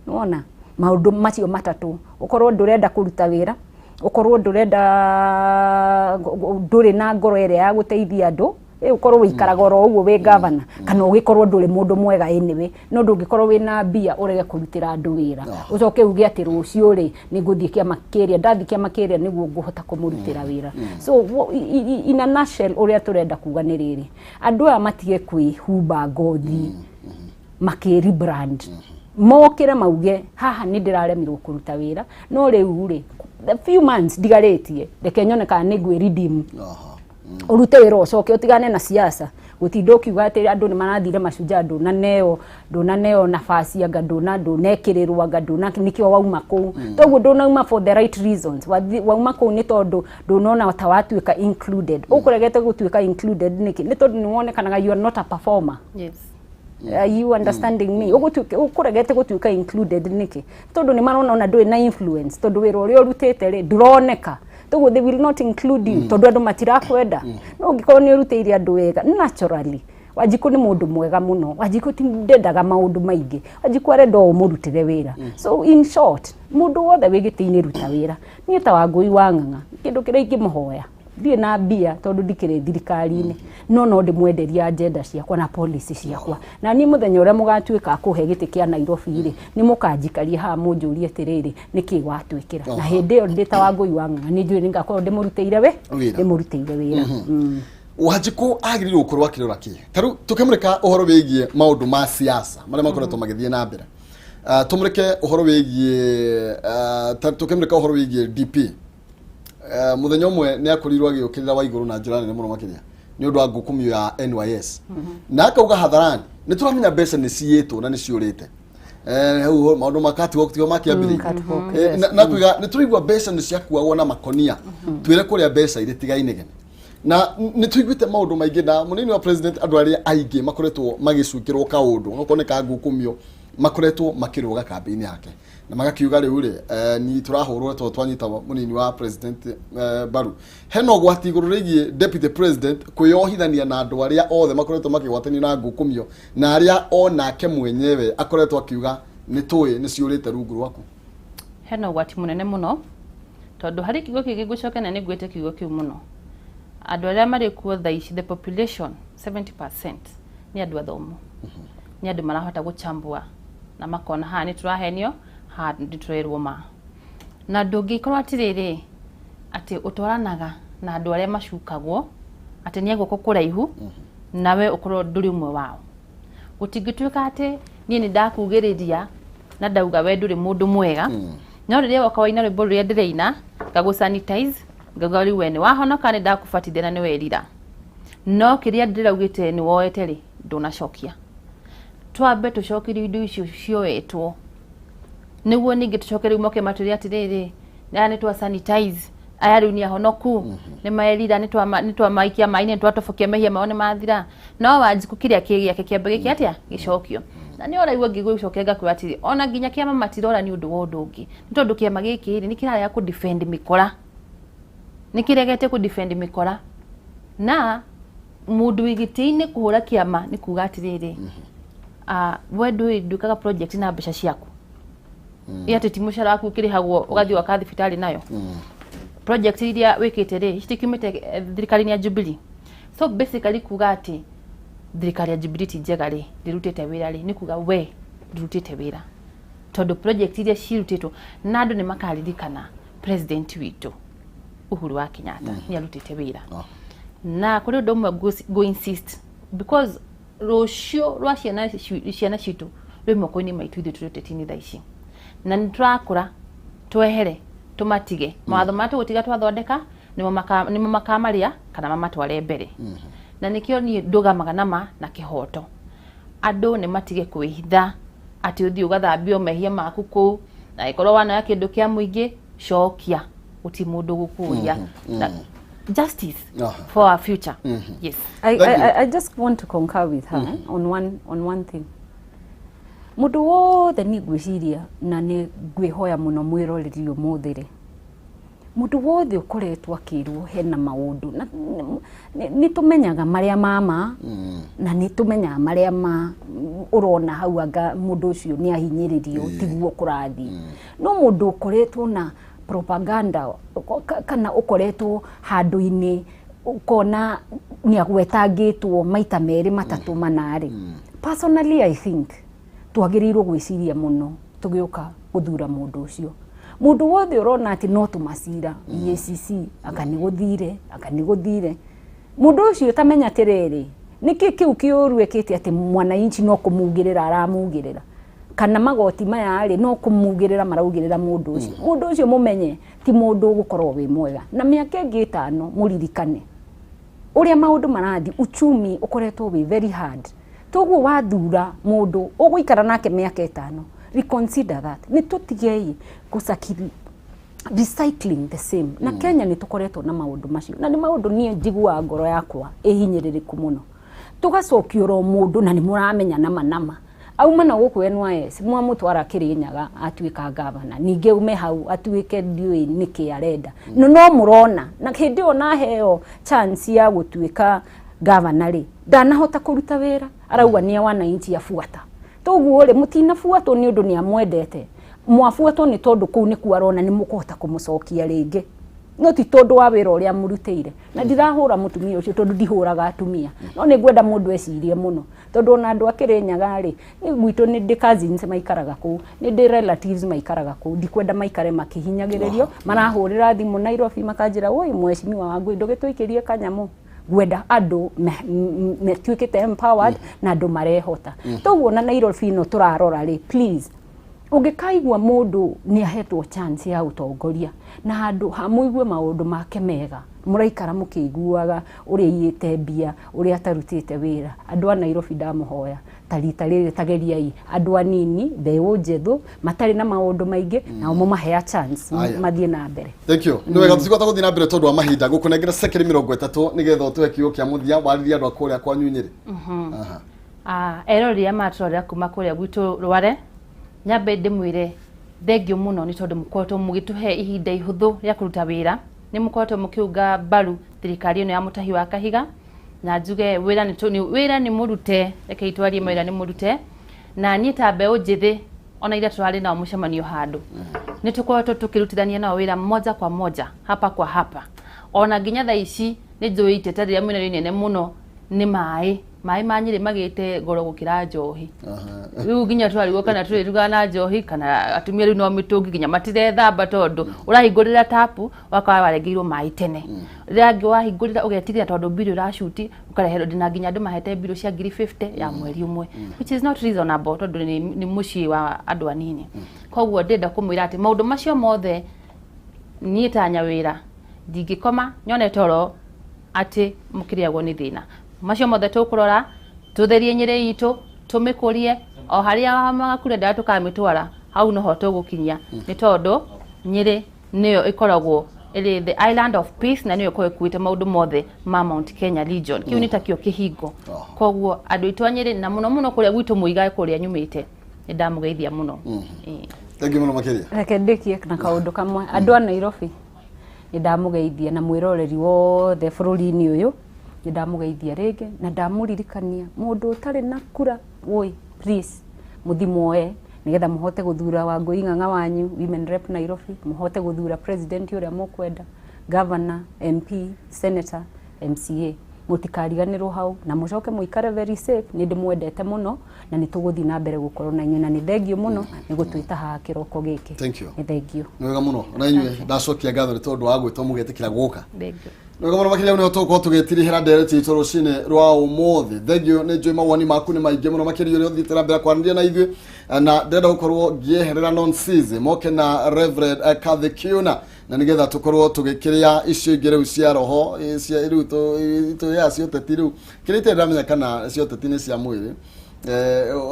Nĩwona maũndũ macio matatũ, ũkorwo ndũrenda kũruta wĩra, ũkorwo ndũrenda, ndũrĩ na ngoro ĩrĩa ya gũteithia andũ, ũkorwo wĩikaraga oro ũguo wĩ governor, kana ũgĩkorwo ndũrĩ mũndũ mwega anyway. No ndũngĩkorwo wĩna mbia ũrege kũrutĩra andũ wĩra, ũcoke uge atĩ rũciũ rĩ, nĩ ngũthiĩ kĩama kĩrĩa, ndathiĩ kĩama kĩrĩa nĩguo ngũhota kũmũrutĩra wĩra. So in a nutshell, ũrĩa tũrenda kuga nĩ rĩrĩ, andũ aya matige kwĩhumba ngothi makĩ rebrand, mokĩre mauge haha nĩ ndĩraremirwo kũruta wĩra, no rĩu rĩ, the few months ndigarĩtie, reke nyone kana nĩ ngwĩ redeem. Ũrute wĩra, ũcoke ũtigane na siasa, gũtinda ũkiuga atĩ andũ nĩ marathire Mashujaa, ndũnaneo ndũnaneo nafasi, anga ndũnekĩrĩrwo, anga ndũna nĩkĩo wauma kũu. Toguo ndũnauma for the right reasons. Wauma kũu nĩ tondũ ndũnona ta watuĩka included. Ũkũregete gũtuĩka included nĩkĩ? Nĩ tondũ nĩ wonekanaga you are not a performer. Are you understanding me? Ũkũregete gũtuĩka included nĩkĩ? Tondũ nĩ marona ona ndũrĩ na influence, tondũ wĩra ũrĩa ũrutĩte rĩ, ndũroneka. Toguo they will not include you, tondũ andũ matirakwenda. No ũngĩkorwo nĩ ũrutĩire andũ wega naturally, Wanjikũ nĩ mũndũ mwega mũno. Wanjikũ ti ndendaga maũndũ maingĩ. Wanjikũ arenda o ũmũrutĩre wĩra. So in short, mũndũ wothe wĩ gĩtĩ-inĩ, ruta wĩra. Niĩ ta Wangũi wa Ng'ang'a, kĩndũ kĩrĩa ingĩmũhoya, ndirĩ na mbia tondũ ndikĩrĩ thirikari-inĩ, no ndĩmwenderia agenda ciakwa na policy ciakwa. Na niĩ mũthenya ũrĩa mũgatuĩka a kũhe gĩtĩ kĩa Nairobi rĩ, nĩ mũkanjikaria haha mũnjũrie atĩrĩrĩ, nĩkĩ watwĩkĩra? Na hĩndĩ ĩyo ndĩ ta Wangũi wa Ng'ang'a, nĩ njũĩ nĩ ngakorwo ndĩmũrutĩire we Wĩra. Ndĩmũrutĩire wĩra. Wanjikũ agĩrĩirwo gũkorwo akĩrora kĩ? Ta rĩu tũkĩmũrĩka ũhoro wĩgiĩ maũndũ ma siasa marĩa makoretwo magĩthiĩ na mbere, tũmũrĩke ũhoro wĩgiĩ tũkĩmũrĩka ũhoro wĩgiĩ DP, mũthenya ũmwe nĩ akorirwo agĩũkĩrĩra Waigũrũ na njĩra nene mũno makĩria nĩ ũndũ wa ngukumio ya NYS, na akauga hadharani nĩ tũramenya mbeca nĩ ciyĩtwo na nĩ ciũrĩte. Hau maũndũ ma catwalk tigo makĩambĩrĩirie. Catwalk, yes. Na kuiga nĩ tũraigua mbeca nĩ ciakuagwo na makonia, twĩre kũrĩa mbeca irĩ tigainegene. Na nĩ tũiguĩte maũndũ maingĩ na mũnini wa president, andũ arĩa aingĩ makoretwo magĩcukĩrwo kaũndũ onokorwo nĩ ka ngukumio, makoretwo makĩrũga kambĩ-inĩ yake na magakiuga rĩu rĩ, ni tũrahũrwo tondũ twanyita mũnini wa president mbaru. Hena ũgwati igũrũ rĩgiĩ deputy president kwĩyohithania na andũ arĩa othe makoretwo makĩgwatanio na ngukumio, na arĩa onake mwenyewe akoretwo akiuga nĩ tũĩ nĩ ciũrĩte rungu rwaku? Hena ũgwati mũnene mũno, tondũ harĩ kiugo kĩngĩ ngũcokia na nĩ ngwĩte kiugo kĩu mũno. Andũ arĩa marĩ kuo thaa ici, the population 70% nĩ andũ athomu, nĩ andũ marahota gũchambua na makona haha nĩ tũrahenio, haha nĩ tũrerwo ma. Na ndũngĩkorwo atĩrĩrĩ, atĩ ũtwaranaga na andũ arĩa macukagwo atĩ nĩ guoko kũraihu, nawe ũkorwo ndũrĩ ũmwe wao. Gũtingĩtuĩka atĩ niĩ nĩ ndakugĩrĩria na ndauga we ndũrĩ mũndũ mwega, no rĩrĩa woka waina rwĩmbo rũrĩa ndĩraina ngagũ sanitize. Ngauga rĩu we nĩ wahonoka, nĩ ndakũbatithia na nĩ werira, no kĩrĩa ndĩraugĩte nĩ woete rĩ, ndũnacokia. Twambe tũcokerio indo icio cioetwo, nĩguo ningĩ tũcoke rĩu moke matwĩre atĩrĩrĩ, aya nĩ twa sanitize, aya rĩu nĩ ahonoku, nĩ maerira, nĩ twamaikia maĩ-inĩ, nĩ twatobokia mehia mao, nĩ mathira. No Wanjikũ kĩrĩa kĩ gĩake kĩambe gĩke atĩa? Gĩcokio. Na nĩ ũraigua ngĩgũcokia ngakwĩra atĩrĩ, ona nginya kĩama matirora nĩ ũndũ wa ũndũ ũngĩ, nĩ tondũ kĩama gĩkĩ rĩ, nĩ kĩrarega kũ defend mĩkora, nĩ kĩregete kũ defend mĩkora. Na mũndũ wĩ gĩtĩ-inĩ kũhũra kĩama nĩ kuga atĩrĩrĩ, we ndũĩ ndwĩkaga project na mbeca ciaku, ĩ atĩ ti mũcara waku ũkĩrĩhagwo ũgathiĩ gwaka thibitarĩ nayo, project iria wĩkĩte rĩ, citikiumĩte thirikari-inĩ ya Jubilee. So basically kuga atĩ thirikari ya Jubilee ti njega rĩ, ndĩrutĩte wĩra rĩ, nĩ kuga we ndũrutĩte wĩra, tondũ project iria cirutĩtwo na andũ nĩ makaririkana president witũ Uhuru wa Kenyatta nĩ arutĩte wĩra. Na kũrĩ ũndũ ũmwe ngũ insist, because rũciũ rwa ciana citũ rwĩ moko-inĩ maitũ ithuĩ tũrĩ ũteti-inĩ thaa ici, na nĩ tũrakũra, twehere tũmatige mawatho marĩa tũgũtiga twathondeka nĩmo makamarĩa kana mamatware mbere. Na nĩkĩo niĩ ndũgamaga nama na kĩhoto. Andũ nĩ matige kwĩhitha atĩ ũthiĩ ũgathambio mehia maku kũu, na ĩkorwo wanoya kĩndũ kĩa mũingĩ, cokia, gũtirĩ mũndũ gũkũria. Na justice for our future. Yes. I just want to concur with her on one thing. Mũndũ wothe niĩ ngwĩciria na nĩ ngwĩhoya mũno mwĩroreri ũmũthĩ rĩ, mũndũ wothe ũkoretwo akĩrwo hena maũndũ na nĩ tũmenyaga marĩa mama na nĩ tũmenyaga marĩa ma ũrona hau anga mũndũ ũcio nĩ ahinyĩrĩrio, tiguo kũrathiĩ. No mũndũ ũkoretwo na propaganda kana ũkoretwo handũ-inĩ ũkona nĩ agwetangĩtwo maita merĩ matatũ mana rĩ, personally I think twagĩrĩirwo gwĩciria mũno tũgĩũka gũthura mũndũ ũcio. Mũndũ wothe ũrona atĩ no tũmacira EACC, anga nĩ gũthire, anga nĩ gũthire, mũndũ ũcio tamenya atĩrĩrĩ, nĩkĩ kĩu kĩũru ekĩte atĩ mwananchi no kũmugĩrĩra aramugĩrĩra, kana magoti maya rĩ, no kũmugĩrĩra maraugĩrĩra mũndũ ũcio. Mũndũ ũcio mũmenye ti mũndũ ũgũkorwo wĩ mwega na mĩaka ĩngĩ 5. Mũririkane ũrĩa maũndũ marathiĩ, uchumi ũkoretwo wĩ very hard. Toguo wathura mũndũ ũgũikara nake mĩaka 5, reconsider that. Nĩ tũtigei gũcakiri recycling the same. Na Kenya nĩ tũkoretwo na maũndũ macio, na nĩ maũndũ niĩ njiguaga ngoro yakwa ĩhinyĩrĩrĩku mũno, tũgacokia oro mũndũ na nĩ mũramenya nama nama auma na gũkũ NYS, mwamũtwara Kĩrĩnyaga atuĩka gavana, ningĩ ume hau atuĩke ndiũĩ nĩkĩ arenda. No mũrona na hĩndĩ ĩyo naheo chance ya gũtuĩka gavana rĩ, ndanahota kũruta wĩra, arauga nĩ wananchi abuata. Toguo rĩ, mũtinabuatwo nĩ ũndũ nĩ amwendete, mwabuatwo nĩ tondũ kũu nĩkuo arona nĩ mũkũhota kũmũcokia rĩngĩ, no ti tondũ wa wĩra ũrĩa mũrutĩire. Na ndirahũra mũtumia ũcio, tondũ ndihũraga atumia, no nĩ ngwenda mũndũ ecirie mũno, tondũ ona andũ a Kĩrĩnyaga rĩ, nĩ gwitũ nĩ ndĩ cousins maikaraga kũu, nĩ ndĩ relatives maikaraga kũu. Ndikwenda maikare makĩhinyagĩrĩrio, marahũrĩra thimũ Nairobi makanjĩra, "Woi mheshimiwa Wangui, ndũgĩtũikĩrie kanyamũ." Ngwenda andũ metuĩkĩte empowered na andũ marehota. Toguo na Nairobi ĩno tũrarora rĩ, please, ũngĩkaigua mũndũ nĩ ahetwo chance ya ũtongoria na handũ ha mũigue maũndũ make mega, mũraikara mũkĩiguaga ũrĩa aiyĩte mbia, ũrĩa atarutĩte wĩra, andũ a Nairobi ndamũhoya, ta rita rĩrĩ tageriai andũ anini, mbeũ njĩthũ matarĩ na maũndũ maingĩ, nao mũmahea chance Aya. mathiĩ na mbere. Thank you. Nĩ wega, tũtigota gũthiĩ na mbere tondũ wa mahinda. Gũkũnengera sekeri 30 nĩgetha ũtũhe kiugo kĩa mũthia, warĩrie andũ a kũrĩa kwanyu Nyĩrĩ. Aha. Eroreri a matũrorera kuma kũrĩa gwitũ Rware, nyambe ndĩmwĩre thengio mũno nĩ tondũ mũkoretwo mũgĩtũhe ihinda ihũthũ rĩa kũruta wĩra. Nĩ mũkoretwo mũkĩunga mbaru thirikari ĩno ya Mũtahi wa Kahiga, na njuge wĩra nĩ wĩra nĩ mũrute. Rekei twarie, mawĩra nĩ mũrute. Na niĩ ta mbeũ njĩthĩ, ona iria tũrarĩ nao mũcemanio handũ, nĩ tũkoretwo tũkĩrutithania nao wĩra moja kwa moja, hapa kwa hapa, ona nginya thaa ici nĩ njũĩ iteta rĩrĩa mwĩna inene mũno nĩ maĩ. Maĩ ma Nyĩrĩ magĩte goro gũkĩra njohi. Rĩu nginya twarigwo kana tũrĩrugaga na njohi kana atumia rĩu no mĩtũngi, nginya matirethamba tondũ ũrahingũrĩra tapu ũgakora warengeirwo maĩ tene. Rĩrĩa angĩ wahingũrĩra ũgetigĩra tondũ mbirũ ĩracuti ũkareherwo ndĩ na nginya andũ mahete mbirũ cia 50,000 ya mweri ũmwe, which is not reasonable tondũ nĩ mũciĩ wa andũ anini. Koguo ndĩrenda kũmwĩra atĩ maũndũ macio mothe, niĩ ta nyawĩra Ndingĩkoma nyone toro atĩ mũkĩrĩagwo nĩ thĩna. Macio mothe tũkũrora, tũtherie Nyĩrĩ itũ, tũmĩkũrie o harĩa magakure ndawa tũkamĩtwara hau noho tũgũkinyia, nĩ tondũ Nyĩrĩ nĩyo ĩkoragwo ĩrĩ the island of peace na nĩyo ĩkoragwo ĩkuĩte maũndũ mothe ma Mount Kenya region. Kĩu nĩ takĩo kĩhingo. Koguo andũ aitũ a Nyĩrĩ na mũno mũno kũrĩa gwitũ Mũigaĩ kũrĩa nyumĩte, nĩ ndamũgeithia mũno. Thank you mũno makĩria. Reke ndĩkie na kaũndũ kamwe. Andũ a Nairobi nĩ ndamũgeithia na mwĩroreri wothe bũrũri-inĩ ũyũ nĩ ndamũgeithia rĩngĩ na ndamũririkania mũndũ ũtarĩ na kura woi please mũthi muoe nĩgetha mũhote gũthura Wangũi Ng'ang'a wanyu Women Rep Nairobi, mũhote gũthura president ũrĩa mũkwenda, governor, MP, senator, MCA. Mũtikariganĩrwo hau na mũcoke mũikare very safe. Nĩ ndĩmwendete mũno na nĩ tũgũthiĩ na mbere gũkorwo na inyuĩ na nĩ thengio mũno nĩ gũtwĩta haha kĩroko gĩkĩ. Thank you. Nĩ thengio. Nĩ wega mũno na inyuĩ ndacokia ngatho nĩ tondũ wa gwĩtwo mũgetĩkĩra gũka. Thengio. Nĩ wega mũno makĩria nĩho tũgũkorwo tũgĩtirihĩra ndereti itũ rũcinĩ rwa ũmũthĩ. Thengio nĩ njũĩ mawoni maku nĩ maingĩ mũno makĩria ũrĩa ũthiĩte na mbere kwaranĩria na ithuĩ, na ndĩrenda gũkorwo ngĩeherera nonsense moke na Reverend Kathy Kiuna na nĩgetha tũkorwo tũgĩkĩrĩa icio ingĩ rĩu cia roho cia rĩu tũrĩa cia ũteti rĩu kĩrĩa itarĩ ndamenya kana cia ũteti nĩ cia mwĩrĩ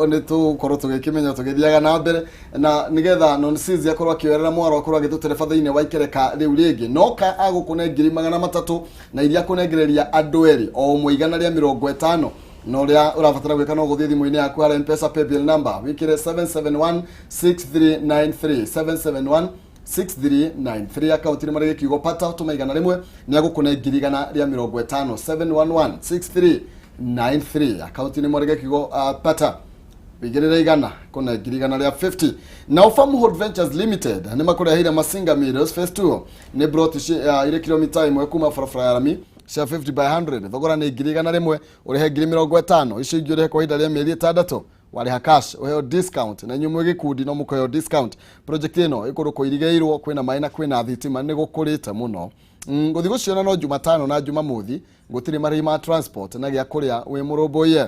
nĩ tũgũkorwo tũgĩkĩmenya tũgĩthiaga na mbere na nĩgetha nonsense akorwo akĩoerera mwaro akorwo agĩtũtereba thĩinĩ wa ikereka rĩu rĩngĩ noka agũkũne 300,000 na iria kũnengereria andũ erĩ o ũmwe 150 na ũrĩa ũrabatara gwĩka no gũthiĩ thimũ-inĩ yaku harĩa M-Pesa paybill number wĩkĩre 7716393 771 6393 akaunti nĩ marĩ gĩkiugo pata tũma 100 nĩ agũkũne 150 7116393 akaunti nĩ marĩ gĩkiugo pata wĩigĩrĩre 100 kũne 150. Na Farmhold Ventures Limited nĩ makũreheire Masinga Meadows Phase 2 nĩ broti irĩ kilomita 1 kuma barabara ya rami cia 50 by 100 thogora nĩ 100,000 ũrĩhe 50,000 icio ingĩ ũrĩhe kwa ihinda rĩa mĩeri 6 warĩha cash ũheo discount na inyuĩ mwĩ gĩkundi no mũkaheo discount. Project ĩno ĩkũndũ kũirigĩirwo kwĩna maĩ na kwĩna thitima nĩ gũkũrĩte mũno. Gũthiĩ gũciona no Jumatano na Jumamothi gũtirĩ marĩhi ma transport na gĩa kũrĩa wĩ mũrũmbũiye.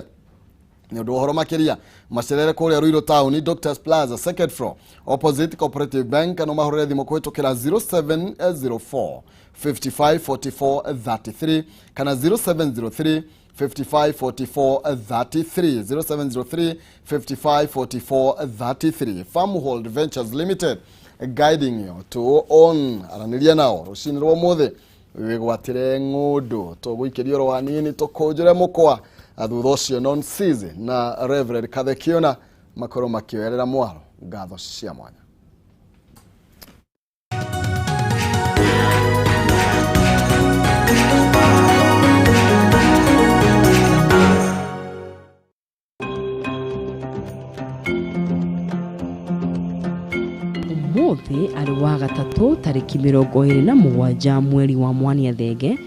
Nĩ ũndũ wa ũhoro makĩria macerere kũrĩa Ruiru Town Doctors Plaza second floor opposite Cooperative Bank no mahũrĩre thimũ kũhĩtũkĩra 0704 55 44 33 kana 0703 55 44 33 0703 55 44 33. Farmhold Ventures Limited guiding you to own. Aranĩria nao rũcinĩ rwa ũmũthĩ wĩgwatĩre ng'ũndũ tũgũikĩria oro hanini tũkũnjũre mũkwa thutha ũcio nonsense na Reverend Kathy Kiuna makorwo makĩoerera mwaro. Ngatho cia mwanya. Ũmũthĩ arĩ wa gatatũ tarĩki 27 mweri wa Mwania Thenge